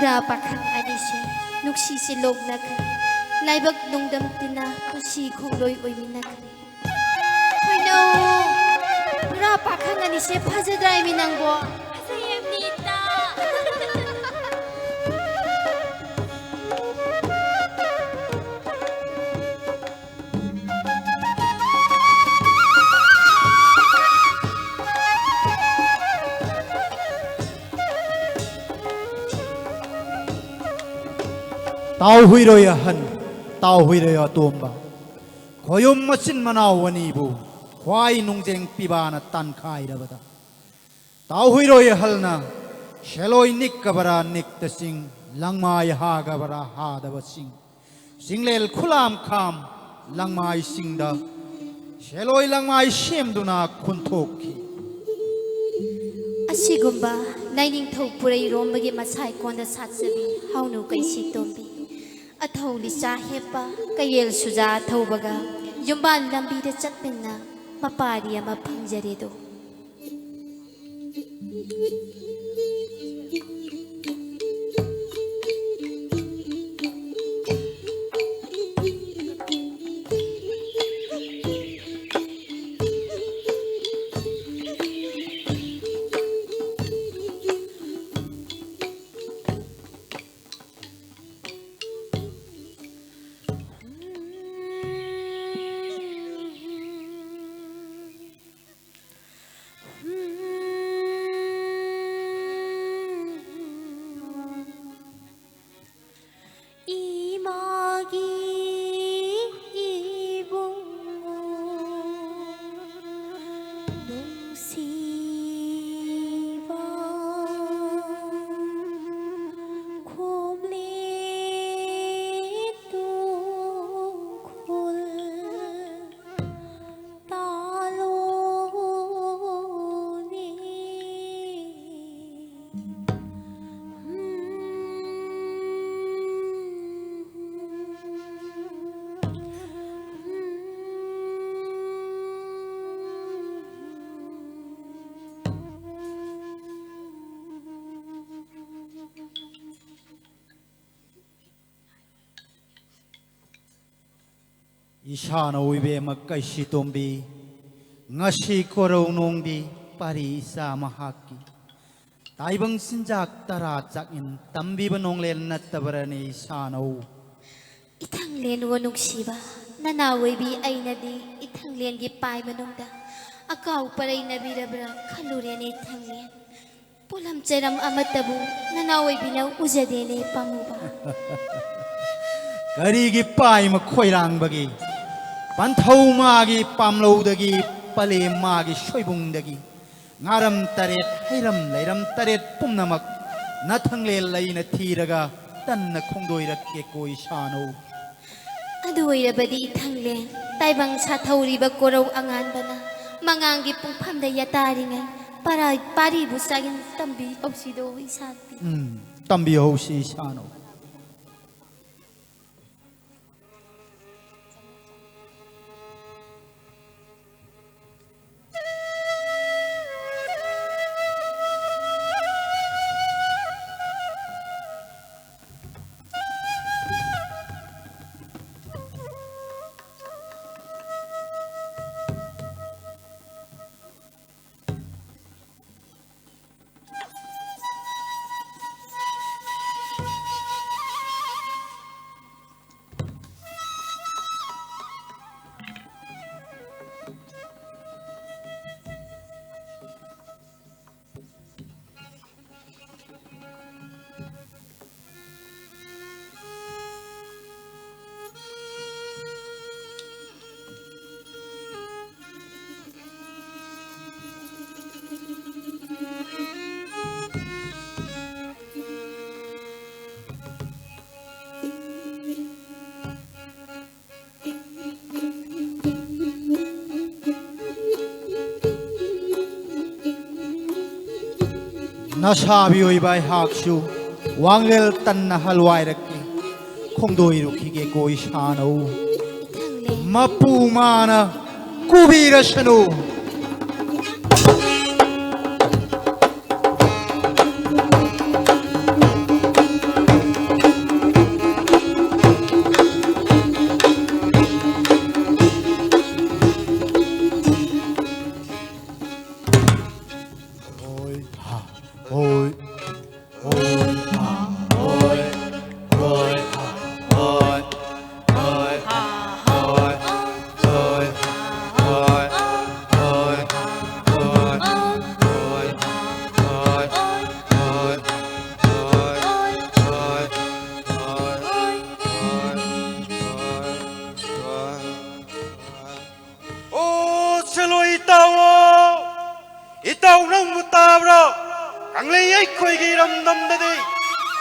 ꯅꯨꯔꯥ ꯄꯥꯈꯪ ꯑꯅꯤꯁꯦ ꯅꯨꯡꯁꯤꯁꯦ ꯂꯣꯛꯅꯈ꯭ꯔꯦ꯫ ꯂꯥꯏꯕꯛ ꯅꯨꯡꯗꯝ ꯇꯤꯟꯅ ꯄꯨꯟꯁꯤ ꯈꯣꯡꯂꯣꯏ ꯑꯣꯏꯃꯤꯟꯅꯈ꯭ꯔꯦ꯫ ꯀꯩꯅꯣ, ꯅꯨꯔꯥ ꯄꯥꯈꯪ ꯑꯅꯤꯁꯦ ꯐꯖꯗ꯭ꯔꯥ ꯏꯃꯤ ꯅꯪꯕꯣ? ꯐꯖꯩꯌꯦ ꯃꯤꯇꯥ꯫ ꯇꯥꯎ ꯍꯨꯏꯔꯣꯏ ꯑꯍꯟ, ꯇꯥꯎ ꯍꯨꯏꯔꯣꯏ ꯑꯇꯣꯝꯕ, ꯈꯣꯌꯨꯝ ꯃꯆꯤꯟ ꯃꯅꯥꯎ ꯑꯅꯤꯕꯨ ꯈ꯭ꯋꯥꯏ ꯅꯨꯡꯖꯦꯡ ꯄꯤꯕꯥꯅ ꯇꯥꯟꯈꯥꯏꯔꯕꯗ, ꯇꯥꯎ ꯍꯨꯏꯔꯣꯏ ꯑꯍꯜꯅ ꯁꯦꯂꯣꯏ ꯅꯤꯛꯀꯕꯔꯥ ꯅꯤꯛꯇ ꯆꯤꯡ, ꯂꯪꯃꯥꯏ ꯍꯥꯒꯕꯔꯥ ꯍꯥꯗꯕ ꯆꯤꯡ, ꯆꯤꯡꯂꯦꯜ ꯈꯨꯂꯥꯝ ꯈꯥꯝ ꯂꯪꯃꯥꯏꯁꯤꯡꯗ ꯁꯦꯂꯣꯏ ꯂꯪꯃꯥꯏ ꯁꯦꯝꯗꯨꯅ ꯈꯨꯟꯊꯣꯛꯈꯤ꯫ ꯑꯁꯤꯒꯨꯝꯕ ꯂꯥꯏꯅꯤꯡꯊꯧ ꯄꯨꯔꯩꯔꯣꯝꯕꯒꯤ ꯃꯁꯥꯏꯀꯣꯟꯗ ꯁꯥꯠꯆꯕꯤ ꯍꯥꯎꯅꯨ ꯀꯩꯁꯤ ꯇꯣꯝꯕꯤ, ꯑꯊꯧ ꯂꯤꯆꯥ ꯍꯦꯞꯄ ꯀꯌꯦꯜ ꯁꯨꯖꯥ ꯊꯧꯕꯒ ꯌꯨꯝꯕꯥꯟ ꯂꯝꯕꯤꯗ ꯆꯠꯃꯤꯟꯅ ꯃꯄꯥꯔꯤ ꯑꯃ ꯐꯪꯖꯔꯦꯗꯣ꯫ ꯏꯁꯥꯅ ꯑꯣꯏꯕꯦꯝꯃ ꯀꯩꯁꯤꯇꯣꯝꯕꯤ, ꯉꯁꯤ ꯀꯣꯔꯧ ꯅꯣꯡꯗꯤ ꯄꯥꯔꯤ ꯏꯆꯥ ꯃꯍꯥꯛꯀꯤ꯫ ꯇꯥꯏꯕꯪ ꯆꯤꯟꯖꯥꯛ ꯇꯔꯥ ꯆꯥꯛꯅꯤꯟ ꯇꯝꯕꯤꯕ ꯅꯣꯡꯂꯦꯟ ꯅꯠꯇꯕꯔꯅꯦ ꯏꯁꯥꯅꯧ? ꯏꯊꯪꯂꯦꯟ ꯑꯣ ꯅꯨꯡꯁꯤꯕ, ꯅꯅꯥ ꯑꯣꯏꯕꯤ ꯑꯩꯅꯗꯤ ꯏꯊꯪꯂꯦꯟꯒꯤ ꯄꯥꯏ ꯃꯅꯨꯡꯗ ꯑꯀꯥꯎ ꯄꯔꯩ ꯅꯕꯤꯔꯕ꯭ꯔꯥ ꯈꯜꯂꯨꯔꯦꯅꯦ ꯏꯊꯪꯂꯦꯟ꯫ ꯄꯣꯠꯂꯝ ꯆꯩꯔꯝ ꯑꯃꯠꯇꯕꯨ ꯅꯅꯥ ꯑꯣꯏꯕꯤꯅ ꯎꯖꯗꯦꯅꯦ ꯄꯥꯝꯃꯨꯕ꯫ ꯀꯔꯤꯒꯤ ꯄꯥꯏ ꯃꯈꯣꯏꯔꯥꯡꯕꯒꯤ? ꯄꯟꯊꯧ ꯃꯥꯒꯤ ꯄꯥꯝꯂꯧꯗꯒꯤ, ꯄꯂꯦꯝ ꯃꯥꯒꯤ ꯁꯣꯏꯕꯨꯡꯗꯒꯤ, ꯉꯥꯔꯝ ꯇꯔꯦꯠ, ꯍꯩꯔꯝ ꯂꯩꯔꯝ ꯇꯔꯦꯠ ꯄꯨꯝꯅꯃꯛ ꯅꯊꯪꯂꯦꯜ ꯂꯩꯅ ꯊꯤꯔꯒ ꯇꯟꯅ ꯈꯣꯡꯗꯣꯏꯔꯛꯀꯦꯀꯣ ꯏꯁꯥꯅꯧ꯫ ꯑꯗꯨ ꯑꯣꯏꯔꯕꯗꯤ ꯏꯊꯪꯂꯦꯟ, ꯇꯥꯏꯕꯪ ꯁꯥꯊꯧꯔꯤꯕ ꯀꯣꯔꯧ ꯑꯉꯥꯟꯕꯅ ꯃꯉꯥꯡꯒꯤ ꯄꯨꯡꯐꯝꯗ ꯌꯥꯇꯥꯔꯤꯉꯩ ꯄꯥꯔꯥ-, ꯄꯥꯔꯤꯕꯨ ꯆꯥꯒꯤꯟ ꯇꯝꯕꯤꯍꯧꯁꯤꯗꯣ ꯏꯁꯥꯅꯧ꯫ ꯎꯝ, ꯇꯝꯕꯤꯍꯧꯁꯤ ꯏꯁꯥꯅꯧ꯫ ꯅꯁꯥꯕꯤ ꯑꯣꯏꯕ ꯑꯩꯍꯥꯛꯁꯨ ꯋꯥꯡꯂꯦꯜ ꯇꯟꯅ ꯍꯜꯋꯥꯏꯔꯛꯀꯦ꯫ ꯈꯣꯡꯗꯣꯏꯔꯨꯈꯤꯒꯦꯀꯣ ꯏꯁꯥꯅꯧ꯫ ꯃꯄꯨ ꯃꯥꯅ ꯀꯨꯕꯤꯔꯁꯅꯨ꯫ ꯅꯪꯕꯨ ꯇꯥꯕ꯭ꯔꯣ? ꯀꯪꯂꯩ ꯑꯩꯈꯣꯏꯒꯤ ꯏꯔꯝꯗꯝꯗꯗꯤ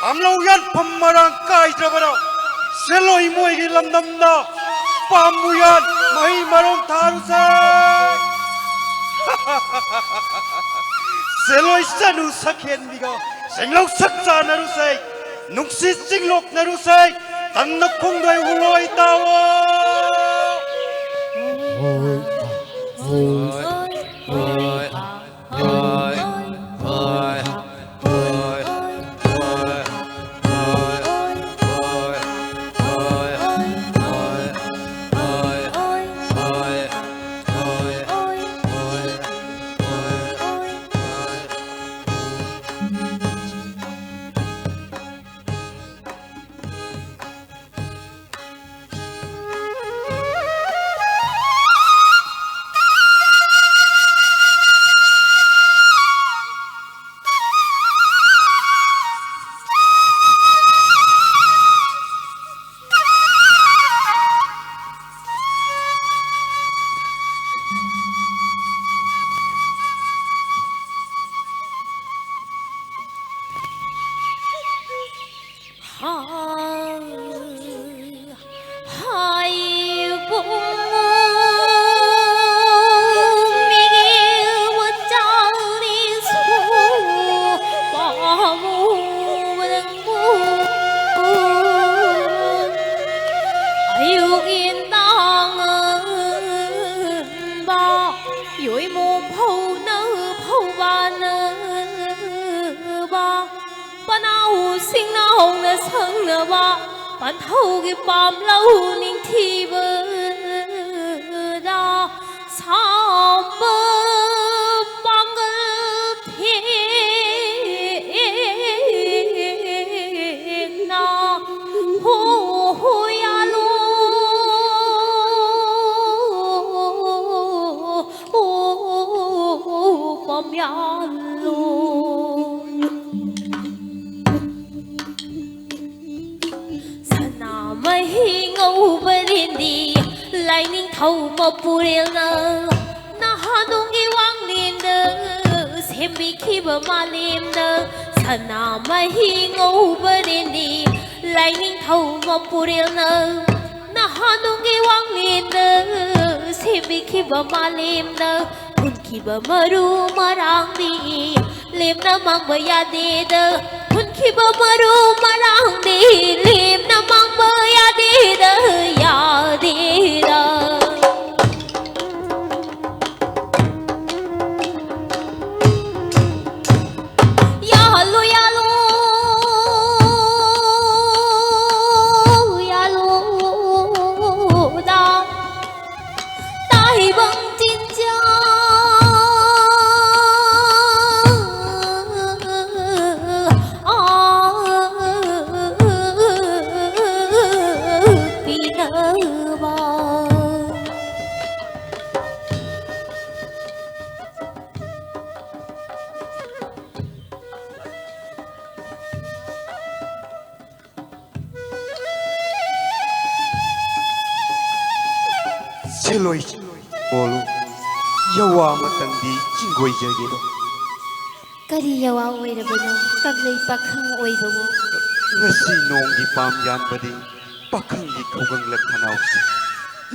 ꯄꯥꯝꯂꯧ ꯌꯥꯟꯐꯝ ꯃꯔꯥꯡ ꯀꯥꯏꯗ꯭ꯔꯕꯔꯣ? ꯁꯦꯂꯣꯏ ꯃꯣꯏꯒꯤ ꯂꯝꯗꯝꯗ ꯄꯥꯝꯕꯨ ꯌꯥꯟ ꯃꯍꯩ ꯃꯔꯣꯡ ꯊꯥꯔꯨꯁꯦ꯫ ꯁꯦꯂꯣꯏ ꯆꯅꯨ ꯁꯛꯍꯦꯟꯕꯤꯒ ꯁꯦꯡꯂꯧ ꯁꯛ ꯆꯥꯅꯔꯨꯁꯦ꯫ ꯅꯨꯡꯁꯤꯠ ꯆꯤꯡꯂꯣꯛꯅꯔꯨꯁꯦ꯫ ꯇꯟꯅ ꯈꯣꯡꯗꯣꯏ ꯎꯂꯣꯏ ꯇꯥꯋꯣ꯫ ꯄꯅꯥꯎ ꯁꯤꯡꯅꯥꯎꯅ ꯁꯪꯅꯕ ꯄꯟꯊꯧꯒꯤ ꯄꯥꯝꯂꯧ ꯅꯤꯡꯊꯤꯕꯗ ꯁꯥꯝꯕ ꯄꯥꯡꯒꯜ ꯊꯦꯛꯅ ꯍꯣ ꯍꯣ ꯌꯥꯂꯣ꯫ ꯄꯝꯌꯥꯜꯂꯣ꯫ ꯁꯅꯥꯃꯍꯤ ꯉꯧꯕ ꯔꯦꯟꯗꯤ ꯂꯥꯏꯅꯤꯡꯊꯧ ꯃꯄꯨꯔꯦꯜꯅ ꯅꯍꯥꯗꯣꯡꯒꯤ ꯋꯥꯡꯂꯦꯟꯗ ꯁꯦꯝꯕꯤꯈꯤꯕ ꯃꯥꯂꯦꯝꯗ ꯁꯅꯥꯃꯍꯤ ꯉꯧꯕꯅꯦꯅꯦ꯫ ꯂꯥꯏꯅꯤꯡꯊꯧ ꯃꯄꯨꯔꯦꯜꯅ ꯅꯍꯥꯟꯅꯨꯡꯒꯤ ꯋꯥꯡꯂꯦꯟꯗ ꯁꯦꯝꯕꯤꯈꯤꯕ ꯃꯥꯂꯦꯝꯗ ꯍꯨꯟꯈꯤꯕ ꯃꯔꯨ ꯃꯔꯥꯡꯗꯤ ꯂꯦꯝꯅ ꯃꯥꯡꯕ ꯌꯥꯗꯦꯗ꯫ ꯍꯨꯟꯈꯤꯕ ꯃꯔꯨ ꯃꯔꯥꯡꯗꯤ ꯂꯦꯝꯅ ꯃꯥꯡꯕ ꯌꯥꯗꯦꯗ, ꯌꯥꯗꯦꯗ꯫ ꯌꯥꯍꯜꯂꯨ, ꯌꯥꯍꯜꯂꯨ, ꯌꯥꯍꯜꯂꯨꯗ꯫ ꯇꯥꯏꯕꯪ ꯆꯤꯟꯖꯥꯛ ꯄꯤꯅꯕ꯫ ꯁꯦꯂꯣꯏ, ꯀꯣꯜꯂꯨ꯫ ꯌꯋꯥ ꯑꯃꯇꯪꯗꯤ ꯆꯤꯡꯒꯣꯏꯖꯒꯦꯗꯣ꯫ ꯀꯔꯤ ꯌꯋꯥ ꯑꯣꯏꯔꯕꯅꯣ ꯀꯪꯂꯩ ꯄꯥꯈꯪ ꯑꯣꯏꯕꯕꯨ? ꯉꯁꯤ ꯅꯣꯡꯒꯤ ꯄꯥꯝ ꯌꯥꯟꯕꯗꯤ ꯄꯥꯈꯪꯒꯤ ꯈꯧꯒꯪꯂ ꯈꯅꯥꯎꯁꯤ꯫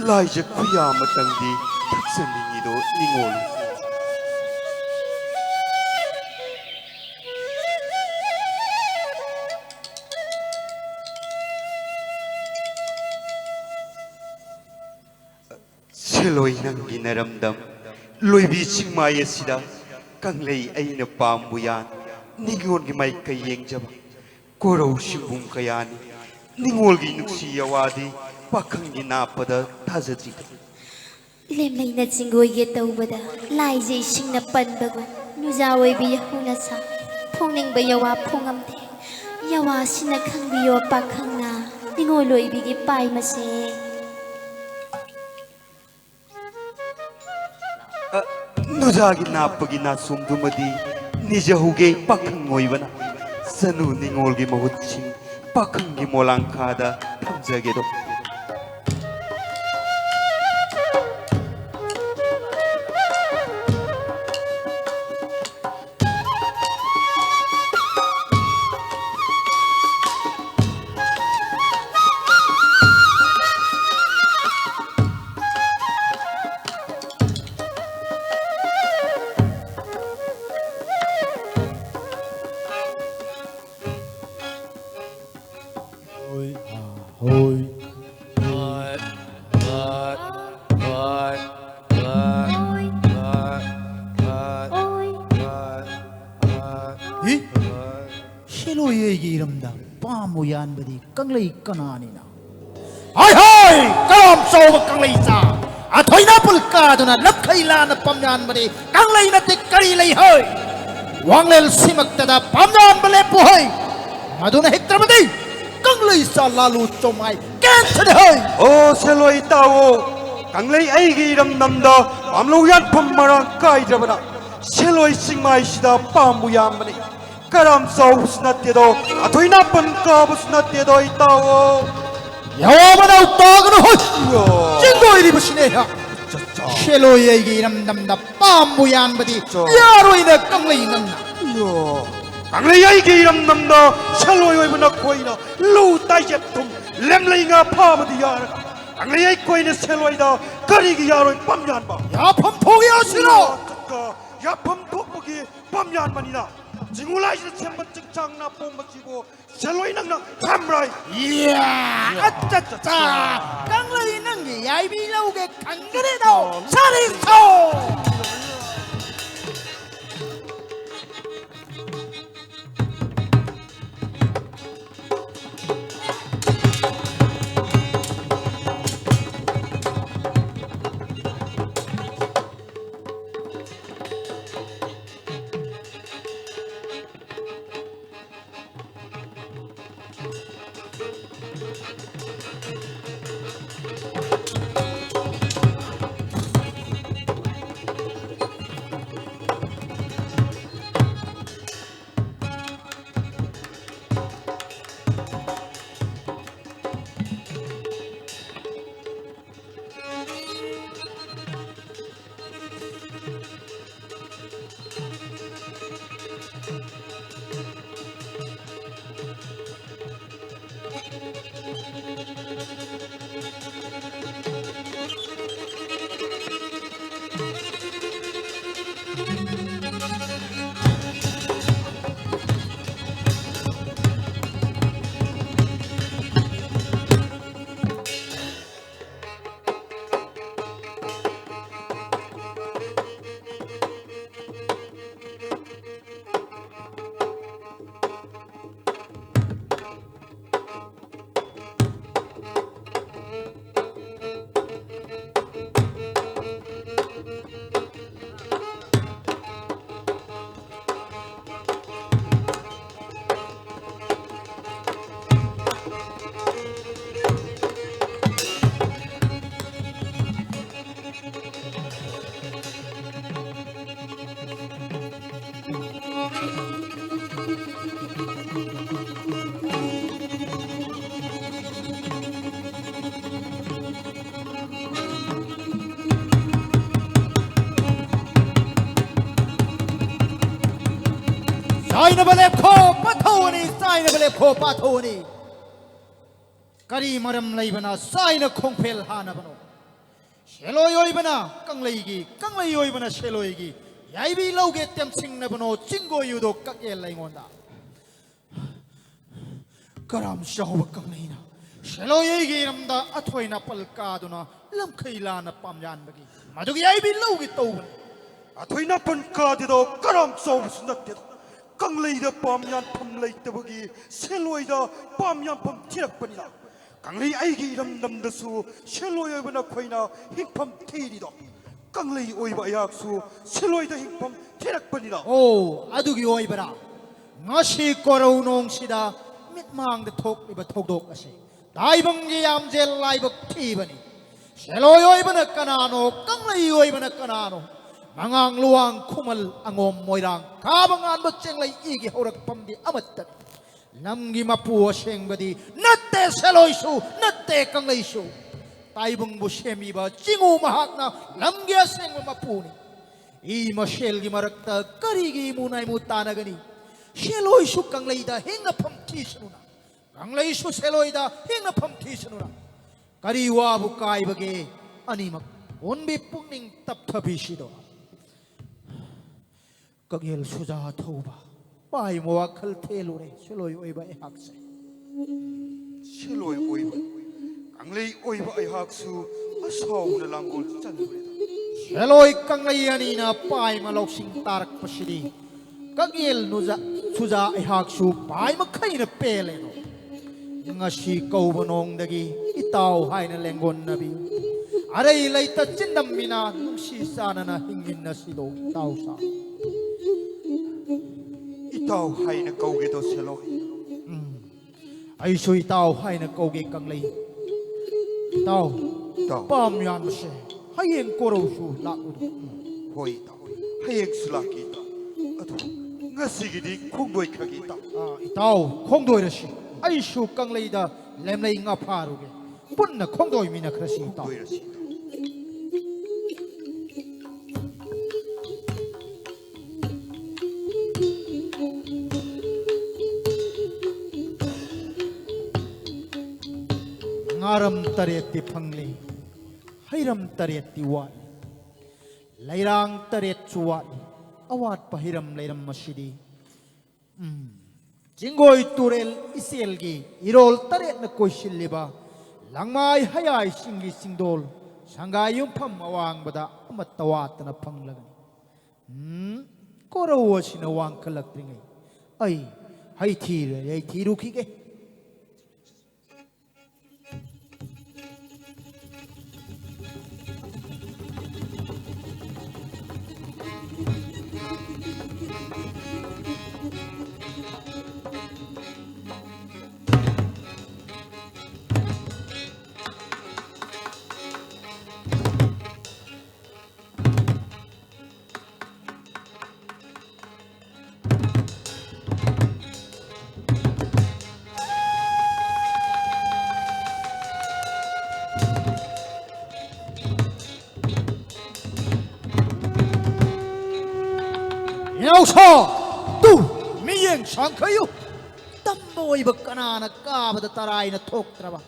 ꯂꯥꯏꯖ ꯈꯨꯌꯥ ꯑꯃꯇꯪꯗꯤ ꯊꯛꯆꯅꯤꯡꯉꯤꯗꯣ ꯅꯤꯡꯉꯣꯜꯂꯨ꯫ ꯁꯦꯂꯣꯏ ꯅꯪꯒꯤ ꯅꯔꯝꯗꯝ ꯂꯣꯏꯕꯤ ꯆꯤꯡꯃꯥꯏ ꯑꯁꯤꯗ ꯀꯪꯂꯩ ꯑꯩꯅ ꯄꯥꯝꯕꯨ ꯌꯥꯟ ꯅꯤꯉꯣꯜꯒꯤ ꯃꯥꯏꯀꯩ ꯌꯦꯡꯖꯕ ꯀꯣꯔꯧ ꯁꯤꯡꯕꯨꯡ ꯀꯌꯥꯅꯤ꯫ ꯅꯤꯉꯣꯜꯒꯤ ꯅꯨꯡꯁꯤ ꯌꯋꯥꯗꯤ ꯄꯥꯈꯪꯒꯤ ꯅꯥꯞꯄꯗ ꯊꯥꯖꯗ꯭ꯔꯤꯗ꯫ ꯂꯦꯝꯂꯩꯅ ꯆꯤꯡꯒꯣꯏꯒꯦ ꯇꯧꯕꯗ ꯂꯥꯏꯖ ꯏꯁꯤꯡꯅ ꯄꯟꯕꯒꯨꯝ ꯅꯨꯖꯥ ꯑꯣꯏꯕꯤ ꯌꯥꯍꯧꯅ ꯁꯥ ꯐꯣꯡꯅꯤꯡꯕ ꯌꯋꯥ ꯐꯣꯡꯉꯝꯗꯦ꯫ ꯌꯋꯥꯁꯤꯅ ꯈꯪꯕꯤꯌꯣ ꯄꯥꯈꯪꯅ ꯅꯤꯉꯣꯜ ꯑꯣꯏꯕꯤꯒꯤ ꯄꯥꯏꯃꯁꯦ꯫ ꯑ, ꯅꯨꯖꯥꯒꯤ ꯅꯥꯞꯄꯒꯤ ꯅꯥꯆꯣꯝꯗꯨꯃꯗꯤ ꯅꯤꯖꯍꯧꯒꯦ ꯄꯥꯈꯪ ꯑꯣꯏꯕꯅ꯫ ꯆꯅꯨ ꯅꯤꯉꯣꯜꯒꯤ ꯃꯍꯨꯠꯁꯤꯡ ꯄꯥꯈꯪꯒꯤ ꯃꯣꯂꯥꯡꯈꯥꯗ ꯊꯝꯖꯒꯦꯗꯣ꯫ ꯄꯥꯝꯃꯨ ꯌꯥꯟꯕꯗꯤ ꯀꯪꯂꯩ ꯀꯅꯥꯅꯤꯅ? ꯍꯥꯏ ꯍꯥꯏ! ꯀꯔꯥꯝ ꯆꯥꯎꯕ ꯀꯪꯂꯩ ꯆꯥ! ꯑꯊꯣꯏꯅꯥꯄꯜ ꯀꯥꯗꯨꯅ ꯂꯝꯈꯩ ꯂꯥꯟꯅ ꯄꯥꯝ ꯌꯥꯟꯕꯗꯤ ꯀꯪꯂꯩ ꯅꯠꯇꯦ ꯀꯔꯤ ꯂꯩ ꯍꯩ? ꯋꯥꯡꯂꯦꯟ ꯁꯤꯃꯛꯇꯗ ꯄꯥꯝ ꯌꯥꯟꯕ ꯂꯦꯞꯄꯨ ꯍꯩ! ꯃꯗꯨꯅ ꯍꯦꯛꯇ꯭ꯔꯕꯗꯤ ꯀꯪꯂꯩ ꯆꯥ ꯂꯥꯂꯨ ꯆꯣꯃꯥꯏ ꯀꯦꯟꯊꯅꯤ ꯍꯩ! ꯑꯣ ꯁꯦꯂꯣꯏ ꯇꯥꯎꯑꯣ, ꯀꯪꯂꯩ ꯑꯩꯒꯤ ꯏꯔꯝꯗꯝꯗ ꯄꯥꯝꯂꯧ ꯌꯥꯟꯐꯝ ꯃꯔꯥꯡ ꯀꯥꯏꯗ꯭ꯔꯕꯅ ꯁꯦꯂꯣꯏ ꯆꯤꯡꯃꯥꯏꯁꯤꯗ ꯄꯥꯝꯕꯨ ꯌꯥꯟꯕꯅꯤ꯫ ꯀꯔꯥꯝ ꯆꯥꯎꯕꯁꯨ ꯅꯠꯇꯦꯗꯣ, ꯑꯊꯣꯏ ꯅꯥꯄꯟ ꯀꯥꯕꯁꯨ ꯅꯠꯇꯦꯗꯣ, ꯏꯇꯥꯎꯑꯣ꯫ ꯌꯥꯋꯥ ꯃꯅꯥꯎ ꯇꯥꯒꯅꯨ ꯍꯣꯏ! ꯌꯣ꯫ ꯆꯤꯡꯗꯣꯏꯔꯤꯕꯁꯤꯅꯦ ꯑꯩꯍꯥꯛ꯫ ꯆꯠ ꯆꯥ꯫ ꯁꯦꯂꯣꯏ ꯑꯩꯒꯤ ꯏꯔꯝꯗꯝꯗ ꯄꯥꯝꯕꯨ ꯌꯥꯟꯕꯗꯤ ꯆꯣ꯫ ꯌꯥꯔꯣꯏꯅ ꯀꯪꯂꯩ ꯅꯪꯅ꯫ ꯌꯣ꯫ ꯀꯪꯂꯩ ꯑꯩꯒꯤ ꯏꯔꯝꯗꯝꯗ ꯁꯦꯂꯣꯏ ꯑꯣꯏꯕ ꯅꯈꯣꯏꯅ ꯂꯨ ꯇꯥꯏꯖꯦꯞ ꯊꯨꯝ ꯂꯦꯝꯂꯩ ꯉꯥ ꯐꯥꯕꯗꯤ ꯌꯥꯔꯒ ꯀꯪꯂꯩ ꯑꯩꯈꯣꯏꯅ ꯁꯦꯂꯣꯏꯗ ꯀꯔꯤꯒꯤ ꯌꯥꯔꯣꯏ ꯄꯥꯝ ꯌꯥꯟꯕ? ꯌꯥꯐꯝ ꯊꯣꯛꯏ ꯑꯁꯤꯅ꯫ ꯌꯥꯐꯝ ꯊꯣꯛꯄꯒꯤ ꯄꯥꯝ ꯌꯥꯟꯕꯅꯤꯅ ꯆꯤꯡꯉꯨ ꯂꯥꯏꯁꯤꯅ ꯁꯦꯝꯕ ꯆꯤꯡꯁꯥꯡ ꯅꯥꯄꯣꯝꯕꯁꯤꯕꯨ ꯁꯦꯂꯣꯏ ꯅꯪꯅ ꯈꯝꯔꯣꯏ꯫ ꯏꯌꯥ! ꯑꯠꯆꯥ, ꯑꯠꯆꯥ, ꯑꯠꯆꯥ! ꯀꯪꯂꯩ ꯅꯪꯒꯤ ꯌꯥꯏꯕꯤ ꯂꯧꯒꯦ ꯈꯪꯒꯅꯤꯗꯣ! ꯁꯥꯔꯤ ꯁꯣ! ꯆꯥꯏꯅꯕ ꯂꯦꯞꯈꯣ, ꯄꯥꯊꯧꯅꯤ, ꯆꯥꯏꯅꯕ ꯂꯦꯞꯈꯣ, ꯄꯥꯊꯧꯅꯤ꯫ ꯀꯔꯤ ꯃꯔꯝ ꯂꯩꯕꯅ ꯆꯥꯏꯅ ꯈꯣꯡꯐꯦꯜ ꯍꯥꯟꯅꯕꯅꯣ? ꯁꯦꯂꯣꯏ ꯑꯣꯏꯕꯅ ꯀꯪꯂꯩꯒꯤ, ꯀꯪꯂꯩ ꯑꯣꯏꯕꯅ ꯁꯦꯂꯣꯏꯒꯤ ꯌꯥꯏꯕꯤ ꯂꯧꯒꯦ ꯇꯦꯝꯁꯤꯡꯅꯕꯅꯣ? ꯆꯤꯡꯒꯣꯌꯨꯗꯣ ꯀꯛꯑꯦꯜ ꯑꯩꯉꯣꯟꯗ꯫ ꯀꯔꯥꯝ ꯆꯥꯎꯕ ꯀꯪꯂꯩꯅ ꯁꯦꯂꯣꯏ ꯑꯩꯒꯤ ꯏꯔꯝꯗ ꯑꯊꯣꯏ ꯅꯥꯄꯜ ꯀꯥꯗꯨꯅ ꯂꯝꯈꯩ ꯂꯥꯟꯅ ꯄꯥꯝꯌꯥꯟꯕꯒꯤ ꯃꯗꯨꯒꯤ ꯌꯥꯏꯕꯤ ꯂꯧꯒꯦ ꯇꯧꯕꯅꯤ꯫ ꯑꯊꯣꯏ ꯅꯥꯄꯜ ꯀꯥꯗꯦꯗꯣ ꯀꯔꯥꯝ ꯆꯥꯎꯕꯁꯨ ꯅꯠꯇꯦꯗꯣ꯫ ꯀꯪꯂꯩꯗ ꯄꯥꯝ ꯌꯥꯟꯐꯝ ꯂꯩꯇꯕꯒꯤ ꯁꯦꯂꯣꯏꯗ ꯄꯥꯝ ꯌꯥꯟꯐꯝ ꯊꯤꯔꯛꯄꯅꯤꯅ꯫ ꯀꯪꯂꯩ ꯑꯩꯒꯤ ꯏꯔꯝꯗꯝꯗꯁꯨ ꯁꯦꯂꯣꯏ ꯑꯣꯏꯕ ꯅꯈꯣꯏꯅ ꯍꯤꯡꯐꯝ ꯊꯤꯔꯤꯗꯣ꯫ ꯀꯪꯂꯩ ꯑꯣꯏꯕ ꯑꯩꯍꯥꯛꯁꯨ ꯁꯦꯂꯣꯏꯗ ꯍꯤꯡꯐꯝ ꯊꯤꯔꯛꯄꯅꯤꯅ꯫ ꯑꯣ, ꯑꯗꯨꯒꯤ ꯑꯣꯏꯕ꯭ꯔꯥ? ꯉꯁꯤ ꯀꯣꯔꯧ ꯅꯣꯡꯁꯤꯗ ꯃꯤꯠꯃꯥꯡꯗ ꯊꯣꯛꯂꯤꯕ ꯊꯧꯗꯣꯛ ꯑꯁꯤ ꯇꯥꯏꯕꯪꯒꯤ ꯌꯥꯝꯖꯦꯜ ꯂꯥꯏꯕꯛ ꯊꯤꯕꯅꯤ꯫ ꯁꯦꯂꯣꯏ ꯑꯣꯏꯕꯅ ꯀꯅꯥꯅꯣ? ꯀꯪꯂꯩ ꯑꯣꯏꯕꯅ ꯀꯅꯥꯅꯣ? ꯃꯉꯥꯡ ꯂꯨꯋꯥꯡ ꯈꯨꯃꯜ ꯑꯉꯣꯝ ꯃꯣꯏꯔꯥꯡ ꯀꯥꯕ ꯉꯥꯟꯕ ꯆꯦꯡꯂꯩ ꯏꯒꯤ ꯍꯧꯔꯛꯐꯝꯗꯤ ꯑꯃꯠꯇꯅꯤ꯫ ꯂꯝꯒꯤ ꯃꯄꯨ ꯑꯁꯦꯡꯕꯗꯤ ꯅꯠꯇꯦ ꯁꯦꯂꯣꯏꯁꯨ, ꯅꯠꯇꯦ ꯀꯪꯂꯩꯁꯨ꯫ ꯇꯥꯏꯕꯪꯕꯨ ꯁꯦꯝꯃꯤꯕ ꯆꯤꯉꯨ ꯃꯍꯥꯛꯅ ꯂꯝꯒꯤ ꯑꯁꯦꯡꯕ ꯃꯄꯨꯅꯤ꯫ ꯏ ꯃꯁꯦꯜꯒꯤ ꯃꯔꯛꯇ ꯀꯔꯤꯒꯤ ꯏꯃꯨ ꯅꯥꯏꯃꯨ ꯇꯥꯅꯒꯅꯤ? ꯁꯦꯂꯣꯏꯁꯨ ꯀꯪꯂꯩꯗ ꯍꯤꯡꯅꯐꯝ ꯊꯤꯁꯅꯨꯅ, ꯀꯪꯂꯩꯁꯨ ꯁꯦꯂꯣꯏꯗ ꯍꯤꯡꯅꯐꯝ ꯊꯤꯁꯅꯨꯅ꯫ ꯀꯔꯤ ꯋꯥꯕꯨ ꯀꯥꯏꯕꯒꯦ? ꯑꯅꯤꯃꯛ ꯄꯨꯟꯕꯤ ꯄꯨꯛꯅꯤꯡ ꯇꯞꯊꯕꯤꯁꯤꯗꯣ꯫ ꯀꯛꯌꯦꯜ ꯁꯨꯖꯥ ꯊꯧꯕ ꯄꯥꯏꯃ ꯋꯥꯈꯜ ꯊꯦꯜꯂꯨꯔꯦ ꯁꯦꯂꯣꯏ ꯑꯣꯏꯕ ꯑꯩꯍꯥꯛꯁꯦ꯫ ꯁꯦꯂꯣꯏ ꯑꯣꯏꯕ, ꯀꯪꯂꯩ ꯑꯣꯏꯕ ꯑꯩꯍꯥꯛꯁꯨ ꯑꯁꯥꯎꯕꯅ ꯂꯥꯡꯒꯣꯜ ꯆꯪꯂꯨꯔꯦꯗ꯫ ꯁꯦꯂꯣꯏ ꯀꯪꯂꯩ ꯑꯅꯤꯅ ꯄꯥꯏꯃ ꯂꯧꯁꯤꯡ ꯇꯥꯔꯛꯄꯁꯤꯗꯤ ꯀꯛꯌꯦꯜ ꯅꯨꯖꯥ-, ꯁꯨꯖꯥ ꯑꯩꯍꯥꯛꯁꯨ ꯄꯥꯏꯃꯈꯩꯅ ꯄꯦꯜꯂꯦꯗꯣ꯫ ꯉꯁꯤ ꯀꯧꯕ ꯅꯣꯡꯗꯒꯤ ꯏꯇꯥꯎ ꯍꯥꯏꯅ ꯂꯦꯡꯒꯣꯟꯅꯕꯤ꯫ ꯑꯔꯩ ꯂꯩꯇ ꯆꯤꯟꯗꯝꯃꯤꯅ ꯅꯨꯡꯁꯤ ꯆꯥꯟꯅꯅ ꯍꯤꯡꯃꯤꯟꯅꯁꯤꯗꯣ ꯏꯇꯥꯎ ꯁꯥ꯫ ꯏꯇꯥꯎ ꯍꯥꯏꯅ ꯀꯧꯒꯦꯗꯣ ꯁꯦꯂꯣꯏ꯫ ꯎꯝ꯫ ꯑꯩꯁꯨ ꯏꯇꯥꯎ ꯍꯥꯏꯅ ꯀꯧꯒꯦ ꯀꯪꯂꯩ꯫ ꯏꯇꯥꯎ, ꯏꯇꯥꯎ꯫ ꯄꯥꯝ ꯌꯥꯟꯕꯁꯦ ꯍꯌꯦꯡ ꯀꯣꯔꯧꯁꯨ ꯂꯥꯛꯎꯗꯣ꯫ ꯍꯣꯏ ꯏꯇꯥꯎ, ꯍꯌꯦꯡꯁꯨ ꯂꯥꯛꯀꯦ ꯏꯇꯥꯎ꯫ ꯑꯗꯨ ꯉꯁꯤꯒꯤꯗꯤ ꯈꯣꯡꯗꯣꯏꯈ꯭ꯔꯒꯦ ꯏꯇꯥꯎ꯫ ꯑꯥ, ꯏꯇꯥꯎ, ꯈꯣꯡꯗꯣꯏꯔꯁꯤ꯫ ꯑꯩꯁꯨ ꯀꯪꯂꯩꯗ ꯂꯦꯝꯂꯩ ꯉꯥ ꯐꯥꯔꯨꯒꯦ꯫ ꯄꯨꯟꯅ ꯈꯣꯡꯗꯣꯏꯃꯤꯟꯅꯈ꯭ꯔꯁꯤ ꯏꯇꯥꯎ꯫ ꯈꯣꯡꯗꯣꯏꯔꯁꯤ ꯏꯇꯥꯎ꯫ ꯆꯥꯔꯝ ꯇꯔꯦꯠꯇꯤ ꯐꯪꯂꯤ, ꯍꯩꯔꯝ ꯇꯔꯦꯠꯇꯤ ꯋꯥꯠꯂꯤ, ꯂꯩꯔꯥꯡ ꯇꯔꯦꯠꯁꯨ ꯋꯥꯠꯂꯤ꯫ ꯑꯋꯥꯠꯄ ꯍꯩꯔꯝ ꯂꯩꯔꯝ ꯑꯁꯤꯗꯤ, ꯎꯝ, ꯆꯤꯡꯒꯣꯏ ꯇꯨꯔꯦꯜ ꯏꯆꯦꯜꯒꯤ ꯏꯔꯣꯜ ꯇꯔꯦꯠꯅ ꯀꯣꯏꯁꯤꯜꯂꯤꯕ ꯂꯪꯃꯥꯏ ꯍꯌꯥꯏꯁꯤꯡꯒꯤ ꯆꯤꯡꯗꯣꯜ ꯁꯪꯒꯥꯏ ꯌꯨꯝꯐꯝ ꯑꯋꯥꯡꯕꯗ ꯑꯃꯠꯇ ꯋꯥꯠꯇꯅ ꯐꯪꯂꯒꯅꯤ꯫ ꯎꯝ, ꯀꯣꯔꯧ ꯑꯁꯤꯅ ꯋꯥꯡꯈꯠꯂꯛꯇ꯭ꯔꯤꯉꯩ ꯑꯩ ꯍꯩ ꯊꯤꯔ-, ꯍꯩ ꯊꯤꯔꯨꯈꯤꯒꯦ꯫ ꯏꯅꯥꯎꯁꯥ, ꯇꯨ, ꯃꯤꯠꯌꯦꯡ ꯁꯥꯡꯈꯩꯌꯨ꯫ ꯇꯝꯕ ꯑꯣꯏꯕ ꯀꯅꯥꯅ ꯀꯥꯕꯗ ꯇꯔꯥꯏꯅ ꯊꯣꯛꯇ꯭ꯔꯕ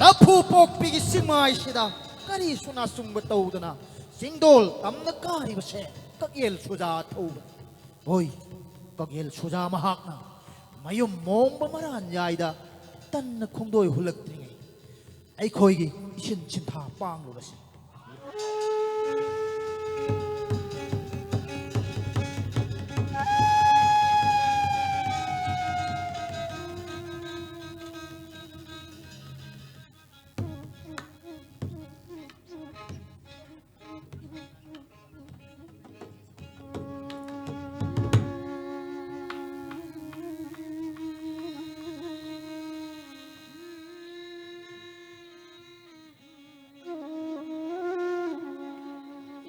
ꯂꯐꯨ ꯄꯣꯛꯄꯤꯒꯤ ꯆꯤꯡꯃꯥꯏꯁꯤꯗ ꯀꯔꯤꯁꯨ ꯅꯥꯆꯨꯡꯕ ꯇꯧꯗꯅ ꯆꯤꯡꯗꯣꯜ ꯇꯝꯅ ꯀꯥꯔꯤꯕꯁꯦ ꯀꯛꯌꯦꯜ ꯁꯨꯖꯥ ꯊꯧꯕꯅꯤ꯫ ꯍꯣꯏ, ꯀꯛꯌꯦꯜ ꯁꯨꯖꯥ ꯃꯍꯥꯛꯅ ꯃꯌꯨꯝ ꯃꯣꯡꯕ ꯃꯔꯥꯟ ꯌꯥꯏꯗ ꯇꯟꯅ ꯈꯣꯡꯗꯣꯏ ꯍꯨꯜꯂꯛꯇ꯭ꯔꯤꯉꯩ ꯑꯩꯈꯣꯏꯒꯤ ꯏꯁꯤꯟ ꯁꯤꯟꯊꯥ ꯄꯥꯡꯂꯨꯔꯁꯤ꯫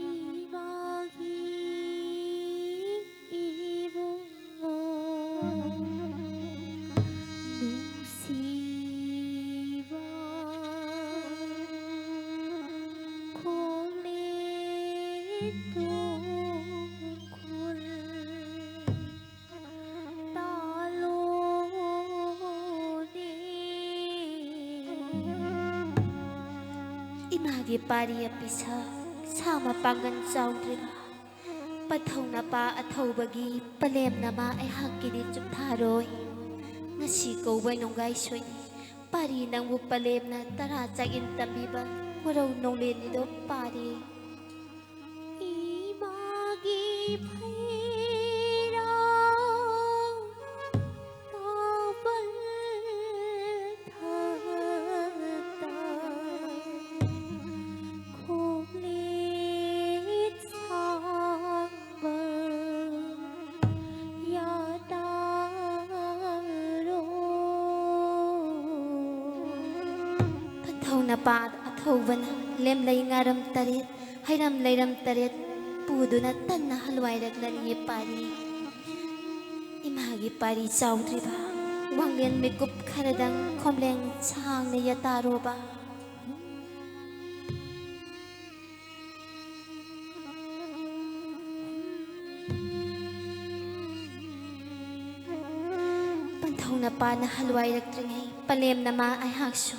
ꯏꯃꯥꯒꯤ ꯏꯕꯨꯡꯉꯣ ꯅꯨꯡꯁꯤꯕ ꯈꯣꯂꯦꯇꯨ ꯈꯨꯜ ꯇꯥꯂꯣꯅꯦ꯫ ꯒꯤ ꯄꯥꯔꯤ ꯑꯄꯤꯁꯛ ꯁꯥ ꯃꯄꯥꯡꯒꯜ ꯆꯥꯎꯗ꯭ꯔꯤꯕ ꯄꯟꯊꯧꯅꯄꯥ ꯑꯊꯧꯕꯒꯤ ꯄꯂꯦꯝꯅꯃ ꯑꯩꯍꯥꯛꯀꯤꯗꯤ ꯆꯨꯞꯊꯥꯔꯣꯏ꯫ ꯉꯁꯤ ꯀꯧꯕ ꯅꯣꯡꯒꯥꯏ ꯁꯣꯏꯅꯤ ꯄꯥꯔꯤ ꯅꯪꯕꯨ ꯄꯂꯦꯝꯅ ꯇꯔꯥ ꯆꯥꯛꯌꯦꯟ ꯇꯝꯕꯤꯕ ꯋꯥꯔꯧ ꯅꯣꯡꯂꯦꯟꯅꯤꯗꯣ ꯄꯥꯔꯤ꯫ ꯏꯃꯥꯒꯤ ꯐꯩꯔꯥ ꯇꯥꯕꯜ ꯊꯥꯛꯇ ꯈꯣꯡꯂꯦꯠ ꯁꯥꯡꯕ ꯌꯥꯇꯥꯔꯣ꯫ ꯄꯟꯊꯧꯅꯄꯥ ꯑꯊꯧꯕꯅ ꯂꯦꯝꯂꯩ ꯉꯥꯔꯝ ꯇꯔꯦꯠ ꯍꯩꯔꯝ ꯂꯩꯔꯝ ꯇꯔꯦꯠ ꯄꯨꯗꯨꯅ ꯇꯟꯅ ꯍꯜꯋꯥꯏꯔꯛꯂꯅꯤ ꯄꯥꯔꯤ꯫ ꯏꯃꯥꯒꯤ ꯄꯥꯔꯤ ꯆꯥꯎꯗ꯭ꯔꯤꯕ ꯋꯥꯡꯂꯦꯟ ꯃꯤꯀꯨꯞ ꯈꯔꯗꯪ ꯈꯣꯝꯂꯦꯡ ꯁꯥꯡꯅ ꯌꯥꯇꯥꯔꯣꯕ꯫ ꯄꯟꯊꯧꯅꯄꯥꯅ ꯍꯜꯋꯥꯏꯔꯛꯇ꯭ꯔꯤꯉꯩ ꯄꯂꯦꯝꯅꯃ ꯑꯩꯍꯥꯛꯁꯨ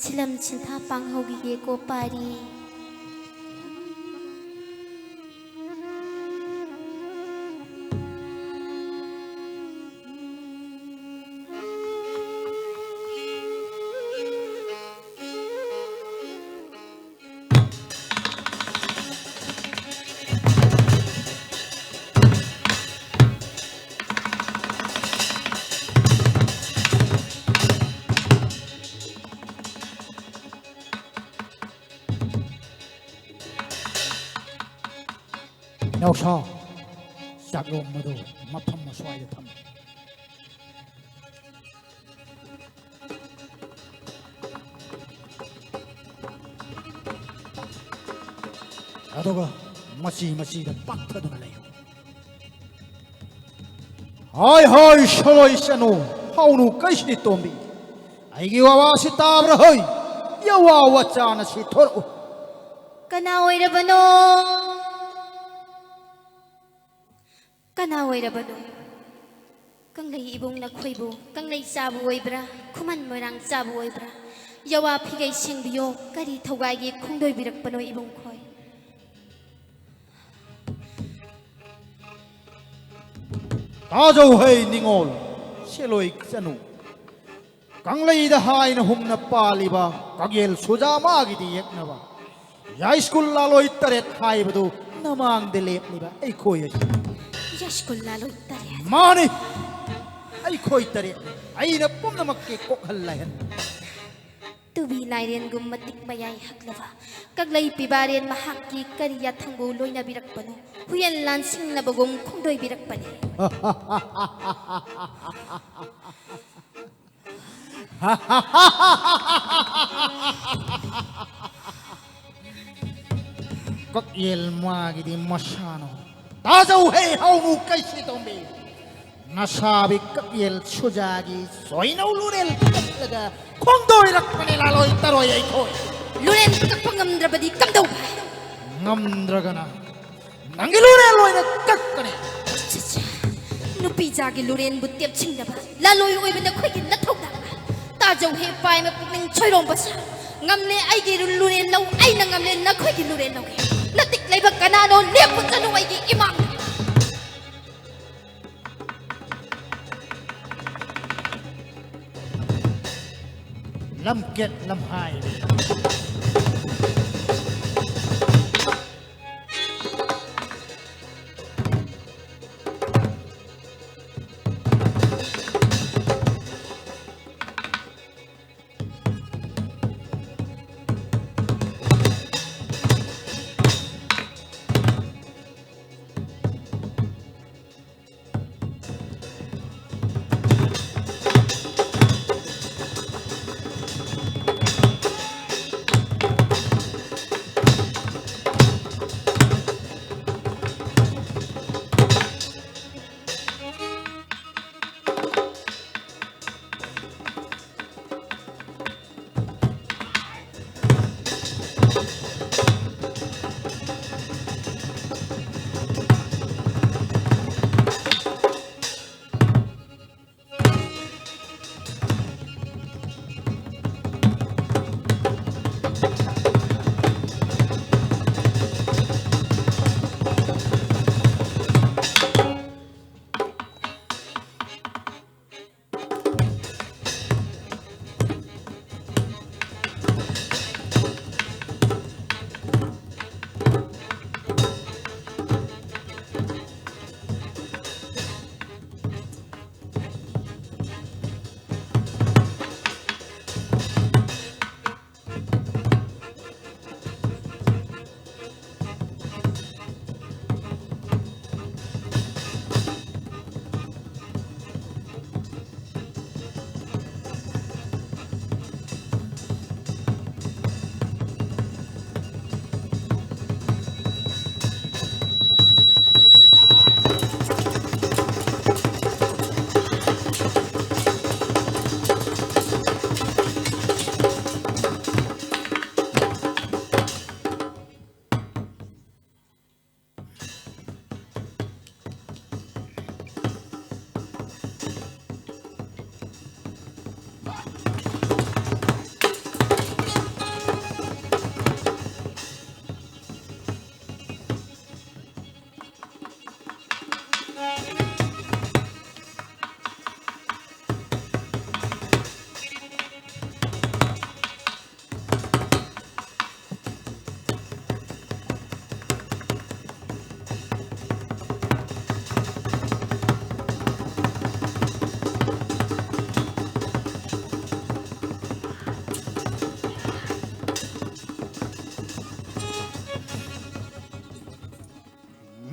ꯁꯤꯂꯝ ꯁꯤꯟꯊꯥ ꯄꯥꯡꯍꯧꯈꯤꯒꯦꯀꯣ ꯄꯥꯔꯤ꯫ ꯏꯅꯥꯎꯁꯥ, ꯆꯥꯛꯂꯣꯝ ꯑꯗꯨ ꯃꯐꯝ ꯑꯁ꯭ꯋꯥꯏꯗ ꯊꯝꯃꯨ꯫ ꯑꯗꯨꯒ ꯃꯆꯤ ꯃꯆꯤꯗ ꯄꯥꯛꯊꯗꯨꯅ ꯂꯩꯌꯨ꯫ ꯍꯥꯏ ꯍꯥꯏ ꯁꯂꯣꯏ ꯆꯅꯨ, ꯍꯥꯎꯅꯨ ꯀꯩꯁꯤꯗꯤ ꯇꯣꯝꯕꯤ, ꯑꯩꯒꯤ ꯋꯥꯋꯥꯁꯤ ꯇꯥꯕ꯭ꯔꯥ ꯍꯩ? ꯌꯥꯋꯥ ꯋꯥꯆꯥꯅ ꯁꯤ ꯊꯣꯔꯛꯎ꯫ ꯀꯅꯥ ꯑꯣꯏꯔꯕꯅꯣ? ꯀꯅꯥ ꯑꯣꯏꯔꯕꯅꯣ? ꯀꯪꯂꯩ ꯏꯕꯨꯡ ꯅꯈꯣꯏꯕꯨ ꯀꯪꯂꯩ ꯆꯥꯕ ꯑꯣꯏꯕ꯭ꯔꯥ, ꯈꯨꯃꯟ ꯃꯣꯏꯔꯥꯡ ꯆꯥꯕ ꯑꯣꯏꯕ꯭ꯔꯥ? ꯌꯥꯋꯥ ꯐꯤꯒꯩ ꯁꯦꯡꯕꯤꯌꯣ, ꯀꯔꯤ ꯊꯧꯒꯥꯏꯒꯦ ꯈꯣꯡꯗꯣꯏꯕꯤꯔꯛꯄꯅꯣ ꯏꯕꯨꯡꯈꯣꯏ? ꯇꯥꯖꯧ ꯍꯩ ꯅꯤꯉꯣꯜ, ꯁꯦꯂꯣꯏ ꯆꯅꯨ꯫ ꯀꯪꯂꯩꯗ ꯍꯥꯏꯅ ꯍꯨꯝꯅ ꯄꯥꯜꯂꯤꯕ ꯀꯛꯌꯦꯜ ꯁꯨꯖꯥ ꯃꯥꯒꯤꯗꯤ ꯌꯦꯛꯅꯕ ꯌꯥꯏꯁ꯭ꯀꯨꯜ ꯂꯥꯂꯣꯏ ꯇꯔꯦꯠ ꯍꯥꯏꯕꯗꯨ ꯅꯃꯥꯡꯗ ꯂꯦꯞꯂꯤꯕ ꯑꯩꯈꯣꯏ ꯑꯁꯤ꯫ ꯌꯥꯏꯁ꯭ꯀꯨꯜ ꯂꯥꯂꯣꯏ ꯇꯔꯦꯠ꯫ ꯃꯥꯅꯤ, ꯑꯩꯈꯣꯏ ꯇꯔꯦꯠꯅꯤ꯫ ꯑꯩꯅ ꯄꯨꯝꯅꯃꯛꯀꯤ ꯀꯣꯛꯍꯜ ꯂꯥꯏꯍꯟ꯫ ꯇꯨꯕꯤ ꯂꯥꯏꯔꯦꯟꯒꯨꯝ ꯃꯇꯤꯛ ꯃꯌꯥꯏ ꯍꯛꯂꯕ ꯀꯛꯂꯩ ꯄꯤꯕꯥꯔꯦꯟ ꯃꯍꯥꯛꯀꯤ ꯀꯔꯤ ꯌꯥꯊꯪꯕꯨ ꯂꯣꯏꯅꯕꯤꯔꯛꯄꯅꯣ? ꯍꯨꯌꯦꯟ ꯂꯥꯟꯁꯤꯡꯅꯕꯒꯨꯝ ꯈꯣꯡꯗꯣꯏꯕꯤꯔꯛꯄꯅꯤ꯫ ꯀꯛꯌꯦꯜ ꯃꯥꯒꯤꯗꯤ ꯃꯁꯥꯅꯣ꯫ ꯇꯥꯖꯧ ꯍꯦ ꯍꯧꯅꯨ ꯀꯩꯁꯤ ꯇꯣꯝꯕꯤ꯫ ꯅꯁꯥꯕꯤ ꯀꯛꯌꯦꯜ ꯁꯨꯖꯥꯒꯤ ꯁꯣꯏꯅꯧ ꯂꯨꯔꯦꯜ ꯀꯛꯂꯒ ꯈꯣꯡꯗꯣꯏꯔꯛꯄꯅꯦ ꯂꯥꯂꯣꯏ ꯇꯔꯣꯏ ꯑꯩꯈꯣꯏ꯫ ꯂꯨꯔꯦꯜ ꯀꯛꯄ ꯉꯝꯗ꯭ꯔꯕꯗꯤ ꯀꯝꯗꯧꯕ? ꯉꯝꯗ꯭ꯔꯒꯅ ꯅꯪꯒꯤ ꯂꯨꯔꯦꯜ ꯑꯣꯏꯅ ꯀꯛꯀꯅꯤ꯫ ꯆꯠ, ꯆꯠ꯫ ꯅꯨꯄꯤꯖꯥꯒꯤ ꯂꯨꯔꯦꯟꯕꯨ ꯇꯦꯞꯁꯤꯟꯅꯕ ꯂꯥꯂꯣꯏ ꯑꯣꯏꯕ ꯅꯈꯣꯏꯒꯤ ꯅꯊꯧꯗꯥꯡ꯫ ꯇꯥꯖꯧ ꯍꯦ ꯄꯥꯏꯃ ꯄꯨꯛꯅꯤꯡ ꯁꯣꯏꯔꯣꯝꯕ ꯁꯥ꯫ ꯉꯝꯂꯦ ꯑꯩꯒꯤ ꯂꯨꯔꯦꯟ ꯂꯧ, ꯑꯩꯅ ꯉꯝꯂꯦ ꯅꯈꯣꯏꯒꯤ ꯂꯨꯔꯦꯟ ꯂꯧꯒꯦ꯫ ꯅꯇꯤꯛ ꯂꯩꯕ ꯀꯅꯥꯅꯣ? ꯂꯦꯞꯄꯨ ꯆꯠꯂꯨ ꯑꯩꯒꯤ ꯏꯃꯥꯡꯗ꯫ ꯂꯝꯀꯦꯠ ꯂꯝꯍꯥꯏ꯫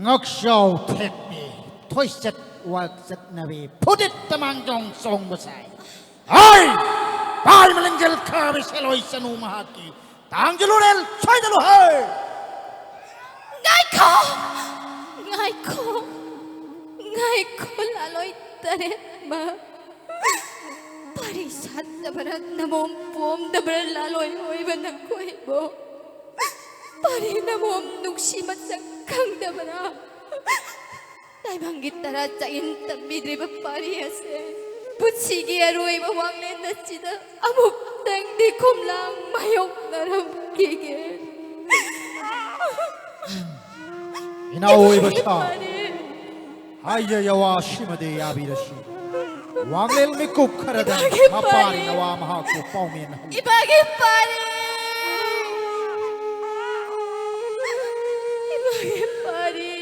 ꯉꯛꯆꯥꯎ ꯊꯦꯛꯄꯤ, ꯊꯣꯏꯆꯠ ꯋꯥꯆꯠꯅꯕꯤ, ꯐꯨꯗꯤꯠ ꯇꯃꯥꯡꯖꯣꯡ ꯆꯣꯡꯕ ꯁꯥꯏ꯫ ꯍꯩ! ꯄꯥꯏ ꯃꯂꯪꯖꯦꯜ ꯈꯥꯕꯤ ꯁꯦꯂꯣꯏ ꯆꯅꯨ ꯃꯍꯥꯛꯀꯤ ꯇꯥꯡꯖꯂꯨꯔꯦꯜ ꯁꯣꯏꯗꯂꯨ ꯍꯩ! ꯉꯥꯏꯈꯣ! ꯉꯥꯏꯈꯣ! ꯉꯥꯏꯈꯣ, ꯂꯥꯂꯣꯏ ꯇꯔꯦꯠꯃ꯫ ꯄꯥꯔꯤ ꯁꯥꯠꯇꯕꯔꯥ, ꯅꯃꯣꯝ ꯄꯣꯝꯗꯕꯔꯥ, ꯂꯥꯂꯣꯏ ꯑꯣꯏꯕ ꯅꯈꯣꯏꯕꯨ? ꯄꯥꯔꯤ ꯅꯃꯣꯝ ꯅꯨꯡꯁꯤ ꯃꯁꯛ ꯈꯪꯗꯕꯔꯥ? ꯇꯥꯏꯕꯪꯒꯤ ꯇꯔꯥ ꯆꯥꯌꯦꯟ ꯇꯝꯕꯤꯗ꯭ꯔꯤꯕ ꯄꯥꯔꯤ ꯑꯁꯦ ꯄꯨꯟꯁꯤꯒꯤ ꯑꯔꯣꯏꯕ ꯋꯥꯡꯂꯦꯟ ꯑꯁꯤꯗ ꯑꯃꯨꯛꯇꯪꯗꯤ ꯈꯣꯝꯂꯥꯡ ꯃꯥꯌꯣꯛꯅꯔꯝꯈꯤꯒꯦ꯫ ꯏꯅꯥꯎ ꯑꯣꯏꯕ ꯁꯥ꯫ ꯄꯥꯔꯤ꯫ ꯍꯥꯏꯖ ꯌꯥꯋꯥ ꯁꯤꯃꯗꯤ ꯌꯥꯕꯤꯔꯁꯤ꯫ ꯋꯥꯡꯂꯦꯟ ꯃꯤꯀꯨꯞ ꯈꯔꯗꯪ ꯏꯃꯥꯒꯤ ꯃꯄꯥꯔꯤ ꯄꯥꯔꯤ꯫ ꯅꯋꯥ ꯃꯍꯥꯛꯄꯨ ꯄꯥꯎꯃꯦꯟ ꯍꯧꯏ꯫ ꯏꯃꯥꯒꯤ ꯄꯥꯔꯤ! ꯏꯃꯥꯒꯤ ꯄꯥꯔꯤ!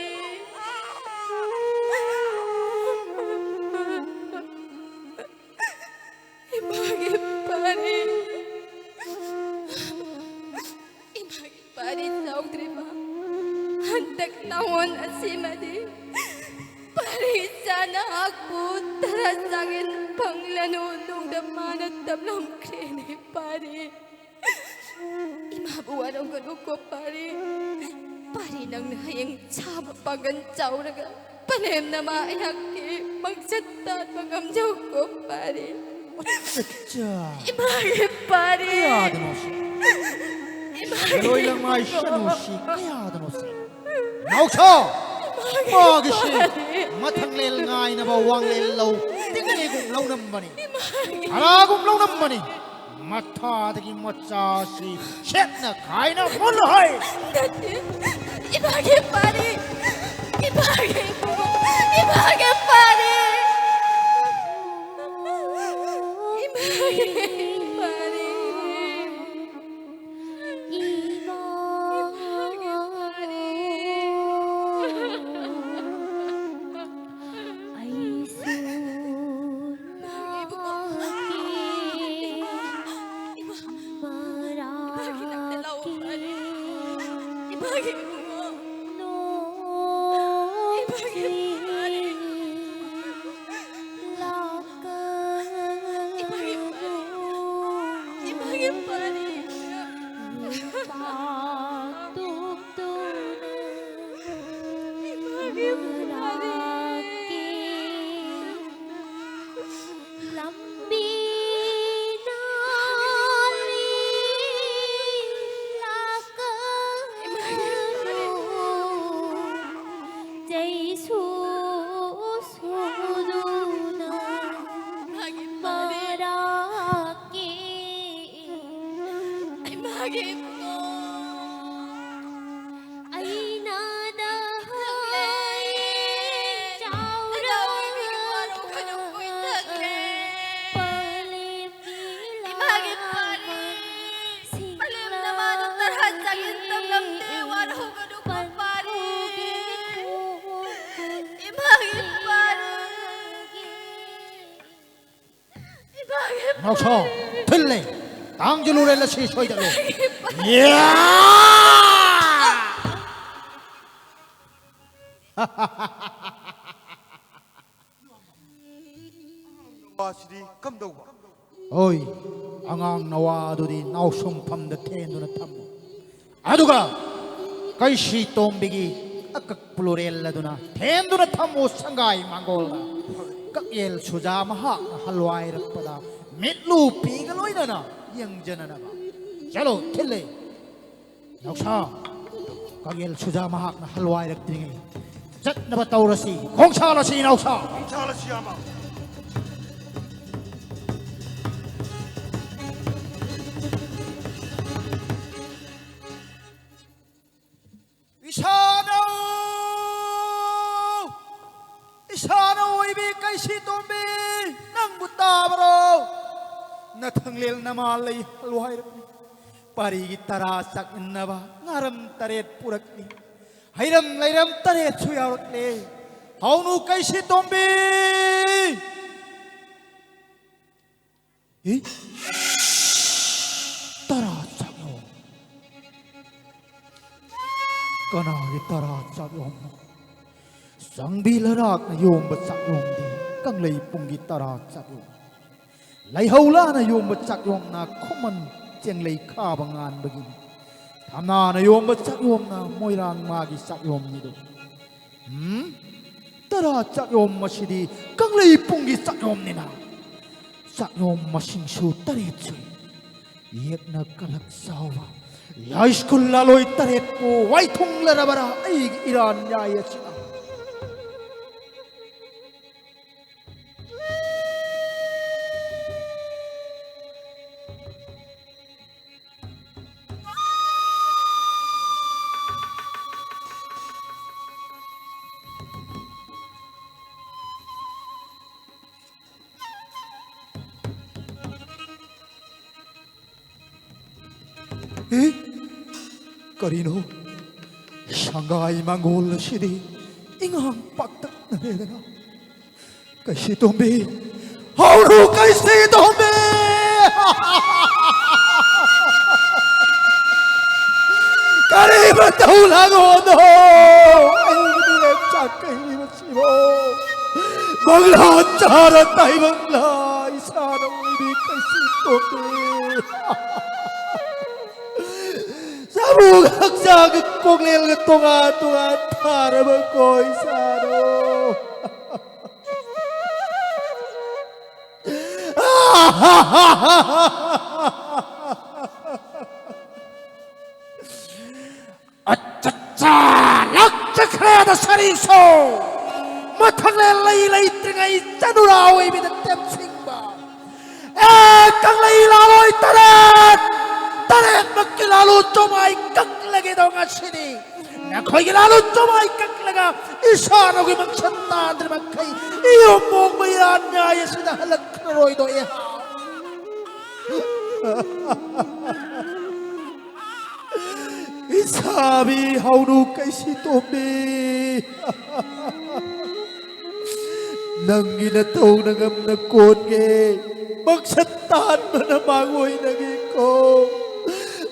ꯏꯃꯥꯒꯤ ꯄꯥꯔꯤ! ꯏꯃꯥꯒꯤ ꯄꯥꯔꯤ ꯆꯥꯎꯗ꯭ꯔꯤꯕ ꯍꯟꯗꯛ ꯅꯥꯋꯣꯟ ꯑꯁꯤꯃꯗꯤ ꯄꯥꯔꯤ ꯏꯆꯥ ꯅꯍꯥꯛꯄꯨ ꯇꯔꯥ ꯆꯥꯒꯦꯟ ꯐꯪꯂꯅꯨ ꯅꯨꯡꯗ ꯃꯥꯅ ꯇꯝꯂꯝꯈ꯭ꯔꯦꯅꯦ ꯄꯥꯔꯤ꯫ ꯏꯃꯥꯕꯨ ꯋꯥꯔꯧꯒꯅꯨꯀꯣ ꯄꯥꯔꯤ꯫ ꯄꯥꯔꯤ ꯅꯪꯅ ꯍꯌꯦꯡ ꯁꯥꯕ ꯄꯥꯡꯒꯜ ꯆꯥꯎꯔꯒ ꯄꯂꯦꯝꯅ ꯃꯥ ꯑꯩꯍꯥꯛꯀꯤ ꯃꯪꯆꯠ ꯇꯥꯟꯕ ꯉꯝꯖꯧꯀꯣ ꯄꯥꯔꯤ꯫ ꯑꯆꯥ꯫ ꯏꯃꯥꯒꯤ ꯄꯥꯔꯤ꯫ ꯀꯌꯥꯗꯅꯣ ꯁꯤ? ꯏꯃꯥꯒꯤ ꯂꯣꯏ ꯂꯪꯃꯥꯏ ꯁꯅꯨꯁꯤ ꯀꯌꯥꯗꯅꯣ ꯁꯤ? ꯅꯥꯎꯁꯥ! ꯏꯃꯥꯒꯤ ꯃꯥꯒꯤꯁꯤ ꯄꯥꯔꯤ꯫ ꯃꯊꯪ ꯂꯦꯜ ꯉꯥꯏꯅꯕ ꯋꯥꯡꯂꯦꯜ ꯂꯧ ꯇꯤꯡꯂꯤꯒꯨꯝ ꯂꯧꯅꯝꯕꯅꯤ꯫ ꯏꯃꯥꯒꯤ ꯍꯔꯥꯒꯨꯝ ꯂꯧꯅꯝꯕꯅꯤ꯫ ꯃꯊꯥꯗꯒꯤ ꯃꯆꯥꯁꯤ ꯁꯦꯠꯅ ꯈꯥꯏꯅ ꯃꯨꯜꯂꯨ ꯍꯥꯏ꯫ ꯅꯠꯇꯦ꯫ ꯏꯃꯥꯒꯤ ꯄꯥꯔꯤ꯫ ꯏꯃꯥꯒꯤ ꯏꯕꯨꯡꯉꯣ꯫ ꯏꯃꯥꯒꯤ ꯄꯥꯔꯤ꯫ ꯏꯃꯥꯒꯤ ꯄꯥꯔꯤ꯫ ꯏꯃꯥꯒꯤ ꯄꯥꯔꯤ꯫ ꯑꯩꯁꯨ ꯅꯍꯥꯛꯀꯤ ꯏꯃꯥꯒꯤ ꯅꯥꯛꯇ ꯂꯥꯛꯑꯣ, ꯄꯥꯔꯤ꯫ ꯃꯔꯥꯛꯀꯤ ꯏꯃꯥꯒꯤ ꯏꯕꯨꯡꯉꯣ꯫ ꯅꯣꯡ ꯂꯥꯛꯀꯅꯨ꯫ ꯏꯃꯥꯒꯤ ꯄꯥꯔꯤ꯫ ꯄꯥꯛꯇꯨꯞꯇꯨꯅ ꯏꯃꯥꯒꯤ ꯄꯥꯔꯤ꯫ ꯃꯔꯛꯀꯤ ꯂꯝꯕꯤ ꯅꯥꯜꯂꯤ ꯂꯥꯛꯀꯅꯨ꯫ ꯆꯩꯁꯨ ꯁꯨꯗꯨꯅ ꯃꯔꯛꯀꯤ ꯏꯃꯥꯒꯤ ꯏꯕꯨꯡꯉꯣ꯫ ꯑꯩꯅꯗ ꯊꯛꯂꯦ꯫ ꯆꯥꯎꯔ ꯑꯅꯥꯎ ꯑꯣꯏꯕꯤꯒꯤ ꯋꯥꯔꯧꯒꯅꯨ, ꯑꯩꯈꯣꯏ ꯊꯛꯂꯦ꯫ ꯄꯂꯦꯝꯒꯤ ꯏꯃꯥꯒꯤ ꯄꯥꯔꯤ꯫ ꯂꯥꯃꯟ ꯄꯂꯦꯝꯅ ꯃꯥꯗꯣ ꯇꯔꯥ ꯆꯥꯒꯦꯅ ꯇꯝꯂꯝꯗꯦ, ꯋꯥꯔꯧꯒꯅꯨꯀꯣ ꯄꯥꯔꯤ꯫ ꯏꯃꯥꯒꯤ ꯄꯥꯔꯤ꯫ ꯏꯃꯥꯒꯤ ꯅꯥꯎꯁꯥ, ꯄꯥꯔꯤ꯫ ꯊꯤꯜꯂꯦ꯫ ꯇꯥꯡꯖꯂꯨꯔꯦ ꯂꯁꯤ ꯁꯣꯏꯗꯠꯂꯨ꯫ ꯏꯃꯥꯒꯤ ꯄꯥꯔꯤ꯫ ꯌꯥ! ꯋꯥꯁꯤꯗꯤ ꯀꯝꯗꯧꯕ? ꯍꯣꯏ, ꯑꯉꯥꯡ ꯅꯋꯥꯗꯨꯗꯤ ꯅꯥꯎꯁꯨꯝꯐꯝꯗ ꯊꯦꯟꯗꯨꯅ ꯊꯝꯃꯨ꯫ ꯑꯗꯨꯒ ꯀꯩꯁꯤ ꯇꯣꯝꯕꯤꯒꯤ ꯑꯀꯛꯄ ꯂꯨꯔꯦꯜ ꯑꯗꯨꯅ ꯊꯦꯟꯗꯨꯅ ꯊꯝꯃꯨ ꯁꯪꯒꯥꯏ ꯃꯥꯡꯒꯣꯜꯗ꯫ ꯀꯛꯌꯦꯜ ꯁꯨꯖꯥ ꯃꯍꯥꯛꯅ ꯍꯜꯋꯥꯏꯔꯛꯄꯗ ꯃꯤꯠꯂꯨ ꯄꯤꯒ ꯂꯣꯏꯅꯅ ꯌꯦꯡꯖꯅꯅꯕ꯫ ꯆꯠꯂꯣ, ꯊꯤꯜꯂꯦ꯫ ꯅꯥꯎꯁꯥ, ꯀꯛꯌꯦꯜ ꯁꯨꯖꯥ ꯃꯍꯥꯛꯅ ꯍꯜꯋꯥꯏꯔꯛꯇ꯭ꯔꯤꯉꯩ ꯆꯠꯅꯕ ꯇꯧꯔꯁꯤ, ꯈꯣꯡꯁꯥꯜꯂꯁꯤ ꯅꯥꯎꯁꯥ꯫ ꯈꯣꯡꯁꯥꯜꯂꯁꯤ ꯌꯥꯝꯕ꯫ ꯏꯁꯥꯅꯧ! ꯏꯁꯥꯅꯧ ꯑꯣꯏꯕꯤ ꯀꯩꯁꯤ ꯇꯣꯝꯕꯤ! ꯅꯪꯕꯨ ꯇꯥꯕ꯭ꯔꯣ? ꯅꯊꯪꯂꯦꯜ ꯅꯃꯥ ꯂꯩ ꯍꯜꯋꯥꯏꯔꯛꯅꯤ꯫ ꯄꯥꯔꯤꯒꯤ ꯇꯔꯥ ꯆꯥꯛꯃꯤꯟꯅꯕ ꯉꯥꯔꯝ ꯇꯔꯦꯠ ꯄꯨꯔꯛꯂꯤ꯫ ꯍꯩꯔꯝ ꯂꯩꯔꯝ ꯇꯔꯦꯠꯁꯨ ꯌꯥꯎꯔꯛꯂꯦ꯫ ꯍꯧꯅꯨ ꯀꯩꯁꯤ ꯇꯣꯝꯕꯤ! ꯏ? ꯇꯔꯥ ꯆꯥꯛꯌꯣꯝ꯫ ꯀꯅꯥꯒꯤ ꯇꯔꯥ ꯆꯥꯛꯌꯣꯝꯅꯣ? ꯆꯥꯡꯕꯤ ꯂꯔꯥꯛꯅ ꯌꯣꯝꯕ ꯆꯥꯛꯌꯣꯝꯗꯤ ꯀꯪꯂꯩ ꯄꯨꯡꯒꯤ ꯇꯔꯥ ꯆꯥꯛꯌꯣꯝ꯫ ꯂꯩꯍꯧꯂꯥꯅ ꯌꯣꯝꯕ ꯆꯥꯛꯌꯣꯝꯅ ꯈꯨꯃꯟ ꯆꯦꯡꯂꯩ ꯈꯥꯕ ꯉꯥꯟꯕꯒꯤꯅꯤ꯫ ꯊꯝꯅꯥꯅ ꯌꯣꯝꯕ ꯆꯥꯛꯌꯣꯝꯅ ꯃꯣꯏꯔꯥꯡ ꯃꯥꯒꯤ ꯆꯥꯛꯌꯣꯝꯅꯤꯗꯣ꯫ ꯎꯝ? ꯇꯔꯥ ꯆꯥꯛꯌꯣꯝ ꯑꯁꯤꯗꯤ ꯀꯪꯂꯩ ꯄꯨꯡꯒꯤ ꯆꯥꯛꯌꯣꯝꯅꯤꯅ꯫ ꯆꯥꯛꯌꯣꯝ ꯃꯁꯤꯡꯁꯨ ꯇꯔꯦꯠ ꯁꯨꯏ꯫ ꯌꯦꯛꯅ ꯀꯂꯛ ꯆꯥꯎꯕ ꯌꯥꯏꯁ꯭ꯀꯨꯜ ꯂꯥꯂꯣꯏ ꯇꯔꯦꯠꯄꯨ ꯋꯥꯏꯊꯨꯡꯂꯔꯕꯔꯥ ꯑꯩꯒꯤ ꯏꯔꯥꯟ ꯌꯥꯏ ꯑꯁꯤꯅ? ꯑꯦ, ꯀꯔꯤꯅꯣ? ꯁꯪꯒꯥꯏ ꯃꯪꯒꯣꯜ ꯑꯁꯤꯗꯤ ꯏꯉꯥꯡ ꯄꯥꯛꯇꯛꯅꯔꯦꯗꯅ꯫ ꯀꯩꯁꯤ ꯇꯣꯝꯕꯤ, ꯍꯧꯔꯨ ꯀꯩꯁꯤ ꯇꯣꯝꯕꯤ! ꯀꯔꯤ ꯃꯇꯧ ꯂꯥꯡꯉꯣꯅꯣ? ꯑꯩꯒꯤ ꯃꯤꯔꯦꯞ ꯆꯥꯛ ꯀꯩꯔꯤꯕ ꯁꯤꯕꯣ ꯃꯪꯂꯥꯟ ꯆꯥꯔ ꯇꯥꯏꯕꯪꯂꯥ ꯏꯁꯥꯅ ꯑꯣꯏꯕꯤ ꯀꯩꯁꯤ ꯇꯣꯛꯂꯦ꯫ ꯁꯥꯃꯨꯒ ꯍꯛꯆꯥꯡꯒ ꯀꯣꯛꯂꯦꯜꯒ ꯇꯣꯉꯥꯟ ꯇꯣꯉꯥꯟ ꯊꯥꯔꯕ ꯀꯣꯏ ꯁꯥꯔꯣ꯫ ꯑꯠꯆꯥ, ꯂꯥꯛꯆꯈ꯭ꯔꯦꯗ ꯁꯔꯤꯁꯣ꯫ ꯃꯊꯪꯂꯦ ꯂꯩ ꯂꯩꯇ꯭ꯔꯤꯉꯩ ꯆꯅꯨꯔꯥ ꯑꯣꯏꯕꯤꯗ ꯇꯦꯝꯁꯤꯡꯕ꯫ ꯑꯦ, ꯀꯪꯂꯩ ꯂꯥꯂꯣꯏ ꯇꯔꯦꯠ, ꯇꯔꯦꯠꯃꯛꯀꯤ ꯂꯥꯂꯨ ꯆꯣꯃꯥꯏ ꯀꯛꯂꯒꯦꯗꯣ ꯉꯁꯤꯗꯤ꯫ ꯅꯈꯣꯏꯒꯤ ꯂꯥꯂꯨ ꯆꯣꯃꯥꯏ ꯀꯛꯂꯒ ꯏꯁꯥꯅꯒꯤ ꯃꯛꯁꯟ ꯇꯥꯗ꯭ꯔꯤ ꯃꯈꯩ ꯏꯌꯣꯝ ꯃꯣꯡꯕ ꯏꯔꯥꯟ ꯅ꯭ꯌꯥꯏ ꯑꯁꯤꯗ ꯍꯜꯂꯛꯈ꯭ꯔꯔꯣꯏꯗꯣ ꯑꯦꯍꯥ꯫ ꯏꯁꯥꯕꯤ ꯍꯧꯅꯨ ꯀꯩꯁꯤ ꯇꯣꯝꯕꯤ꯫ ꯅꯪꯒꯤ ꯅꯇꯧꯅ ꯉꯝꯅ ꯀꯣꯟꯒꯦ꯫ ꯃꯛꯁꯠ ꯇꯥꯟꯕꯅ ꯃꯥꯡꯑꯣꯏꯅꯒꯦꯀꯣ꯫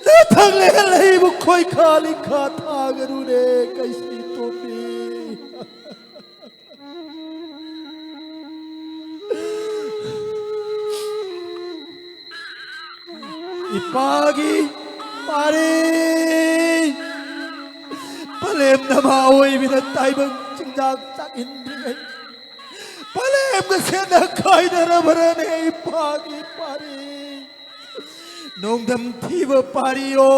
ꯅꯊꯪꯂꯦ ꯂꯩꯕꯨ ꯈꯣꯏ ꯈꯥꯂꯤ ꯈꯥ ꯊꯥꯒꯅꯨꯅꯦ ꯀꯩꯁꯤ ꯇꯣꯝꯕꯤ꯫ ꯏꯄꯥꯒꯤ ꯄꯥꯔꯤ꯫ ꯄꯂꯦꯝꯅ ꯃꯥ ꯑꯣꯏꯕꯤꯅ ꯇꯥꯏꯕꯪ ꯆꯤꯟꯖꯥꯛ ꯆꯥꯛ ꯏꯟꯗ꯭ꯔꯤꯉꯩ ꯄꯂꯦꯝꯒ ꯁꯦꯠꯅ ꯀꯥꯏꯅꯔꯕ꯭ꯔꯅꯦ ꯏꯄꯥꯒꯤ ꯄꯥꯔꯤ? ꯅꯣꯡꯗꯝ ꯊꯤꯕ ꯄꯥꯔꯤꯌꯣ,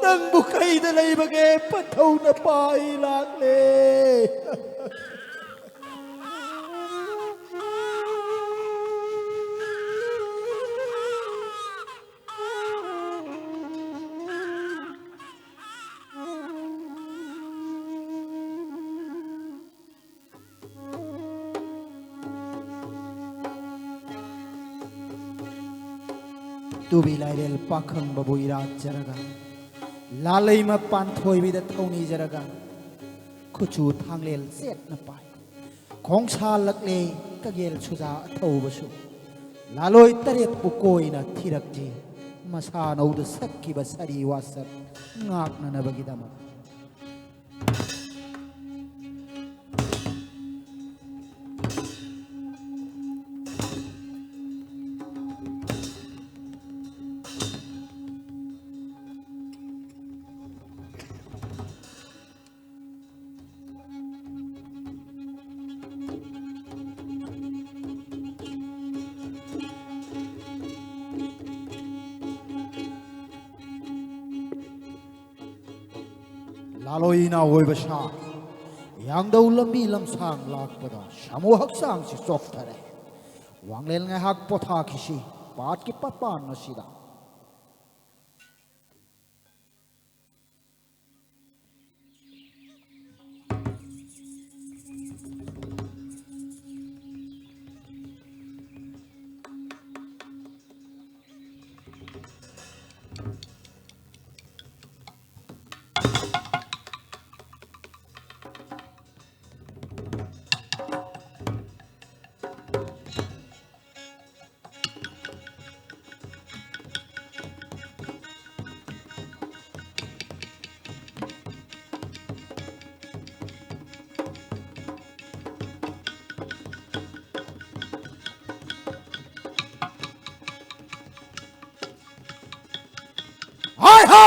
ꯅꯪꯕꯨ ꯀꯩꯗ ꯂꯩꯕꯒꯦ? ꯄꯟꯊꯧꯅ ꯄꯥꯏ ꯂꯥꯛꯂꯦ꯫ ꯇꯨꯕꯤ ꯂꯥꯏꯔꯦꯜ ꯄꯥꯈꯪꯕꯕꯨ ꯏꯔꯥꯠꯆꯔꯒ, ꯂꯥꯂꯩꯃ ꯄꯥꯟꯊꯣꯏꯕꯤꯗ ꯊꯧꯅꯤꯖꯔꯒ, ꯈꯨꯠꯁꯨ ꯊꯥꯡꯂꯦꯜ ꯆꯦꯠꯅ ꯄꯥꯏ꯫ ꯈꯣꯡꯁꯥꯜꯂꯛꯂꯦ ꯀꯒꯦꯜ ꯁꯨꯖꯥ ꯑꯊꯧꯕꯁꯨ꯫ ꯂꯥꯂꯣꯏ ꯇꯔꯦꯠꯄꯨ ꯀꯣꯏꯅ ꯊꯤꯔꯛꯈꯤ꯫ ꯃꯁꯥꯅꯧꯗ ꯁꯛꯈꯤꯕ ꯁꯥꯔꯤ ꯋꯥꯁꯛ ꯉꯥꯛꯅꯅꯕꯒꯤꯗꯃꯛ꯫ ꯂꯥꯂꯣꯏ ꯏꯅꯥꯎ ꯑꯣꯏꯕ ꯁꯥ, ꯌꯥꯡꯗꯧ ꯂꯝꯕꯤ ꯂꯝꯁꯥꯡ ꯂꯥꯛꯄꯗ ꯁꯥꯃꯨ ꯍꯛꯆꯥꯡꯁꯤ ꯆꯣꯛꯊꯔꯦ꯫ ꯋꯥꯡꯂꯦꯟ ꯉꯥꯏꯍꯥꯛ ꯄꯣꯊꯥꯈꯤꯁꯤ ꯄꯥꯠꯀꯤ ꯄꯥꯠꯄꯥꯟ ꯑꯁꯤꯗ꯫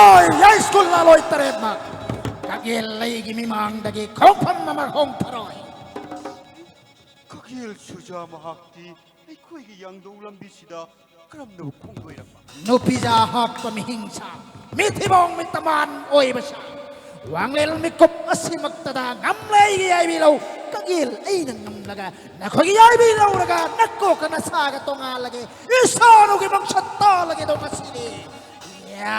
ꯍꯣꯏ, ꯌꯥꯏꯁ꯭ꯀꯨꯜ ꯂꯥꯂꯣꯏ ꯇꯔꯦꯠꯃꯛ ꯀꯥꯒꯦꯜ ꯂꯩꯒꯤ ꯃꯤꯃꯥꯡꯗꯒꯤ ꯈꯣꯡꯐꯝ ꯑꯃ ꯍꯣꯡꯊꯔꯣꯏ꯫ ꯀꯥꯒꯦꯜ ꯁꯨꯖꯥ ꯃꯍꯥꯛꯇꯤ ꯑꯩꯈꯣꯏꯒꯤ ꯌꯥꯡꯗꯧ ꯂꯝꯕꯤꯁꯤꯗ ꯀꯔꯝꯅ ꯈꯣꯡꯗꯣꯏꯔꯝꯕ? ꯅꯨꯄꯤꯖꯥ ꯍꯥꯠꯄ ꯃꯤꯍꯤꯡꯁꯥ, ꯃꯤꯊꯤꯕꯣꯡ ꯃꯤꯇꯃꯥꯟ ꯑꯣꯏꯕꯁꯥ, ꯋꯥꯡꯂꯦꯟ ꯃꯤꯀꯨꯞ ꯑꯁꯤꯃꯛꯇꯗ ꯉꯝꯂꯩꯒꯤ ꯌꯥꯏꯕꯤ ꯂꯧ꯫ ꯀꯥꯒꯦꯜ ꯑꯩꯅ ꯉꯝꯂꯒ ꯅꯈꯣꯏꯒꯤ ꯌꯥꯏꯕꯤ ꯂꯧꯔꯒ ꯅꯀꯣꯛꯀ ꯅꯁꯥꯒ ꯇꯣꯉꯥꯜꯂꯒꯦ꯫ ꯏꯁꯥꯅꯨꯒꯤ ꯃꯪꯁꯠ ꯇꯥꯜꯂꯒꯦꯗꯣ ꯉꯁꯤꯗꯤ꯫ ꯌꯥ!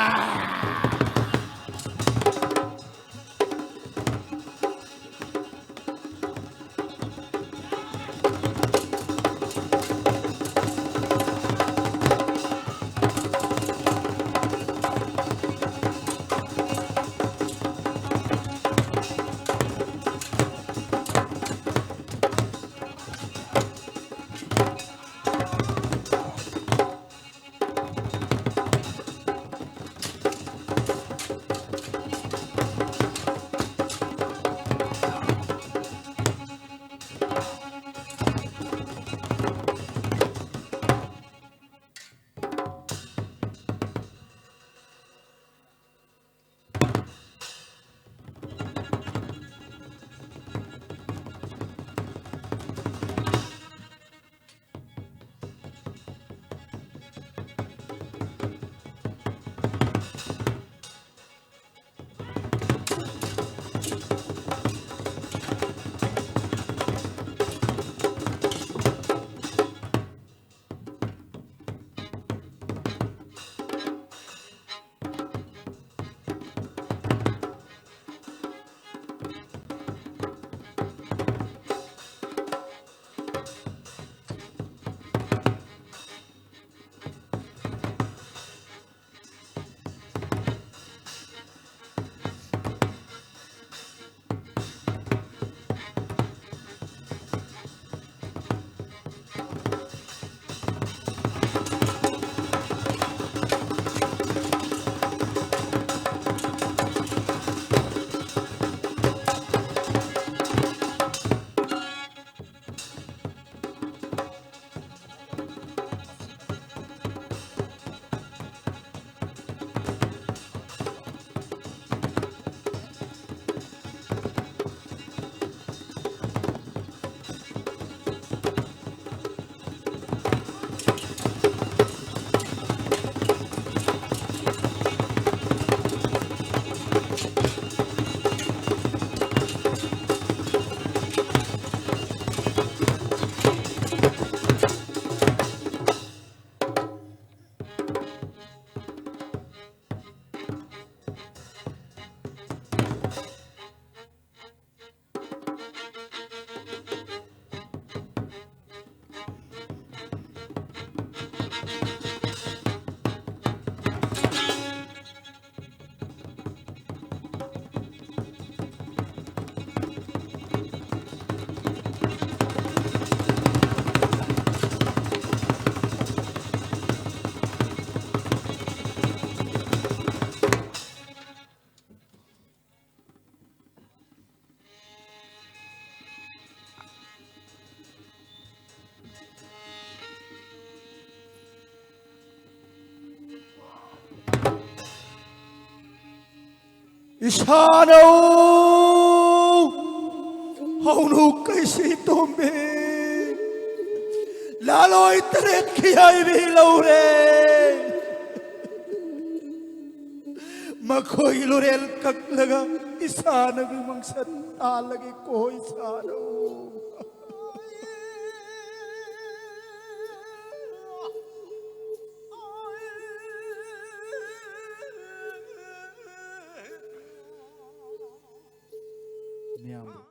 ꯏꯁꯥꯅꯧ! ꯍꯧꯅꯨ ꯀꯩꯁꯤ ꯇꯣꯝꯕꯤ! ꯂꯥꯂꯣꯏ ꯇꯔꯦꯠꯀꯤ ꯍꯥꯏꯕꯤ ꯂꯧꯔꯦ꯫ ꯃꯈꯣꯏ ꯂꯨꯔꯦꯜ ꯀꯛꯂꯒ ꯏꯁꯥꯅꯒꯤ ꯃꯪꯁꯟ ꯇꯥꯜꯂꯒꯦ ꯀꯣ ꯏꯁꯥꯅꯧ꯫ ꯃꯌꯥꯝꯕꯨ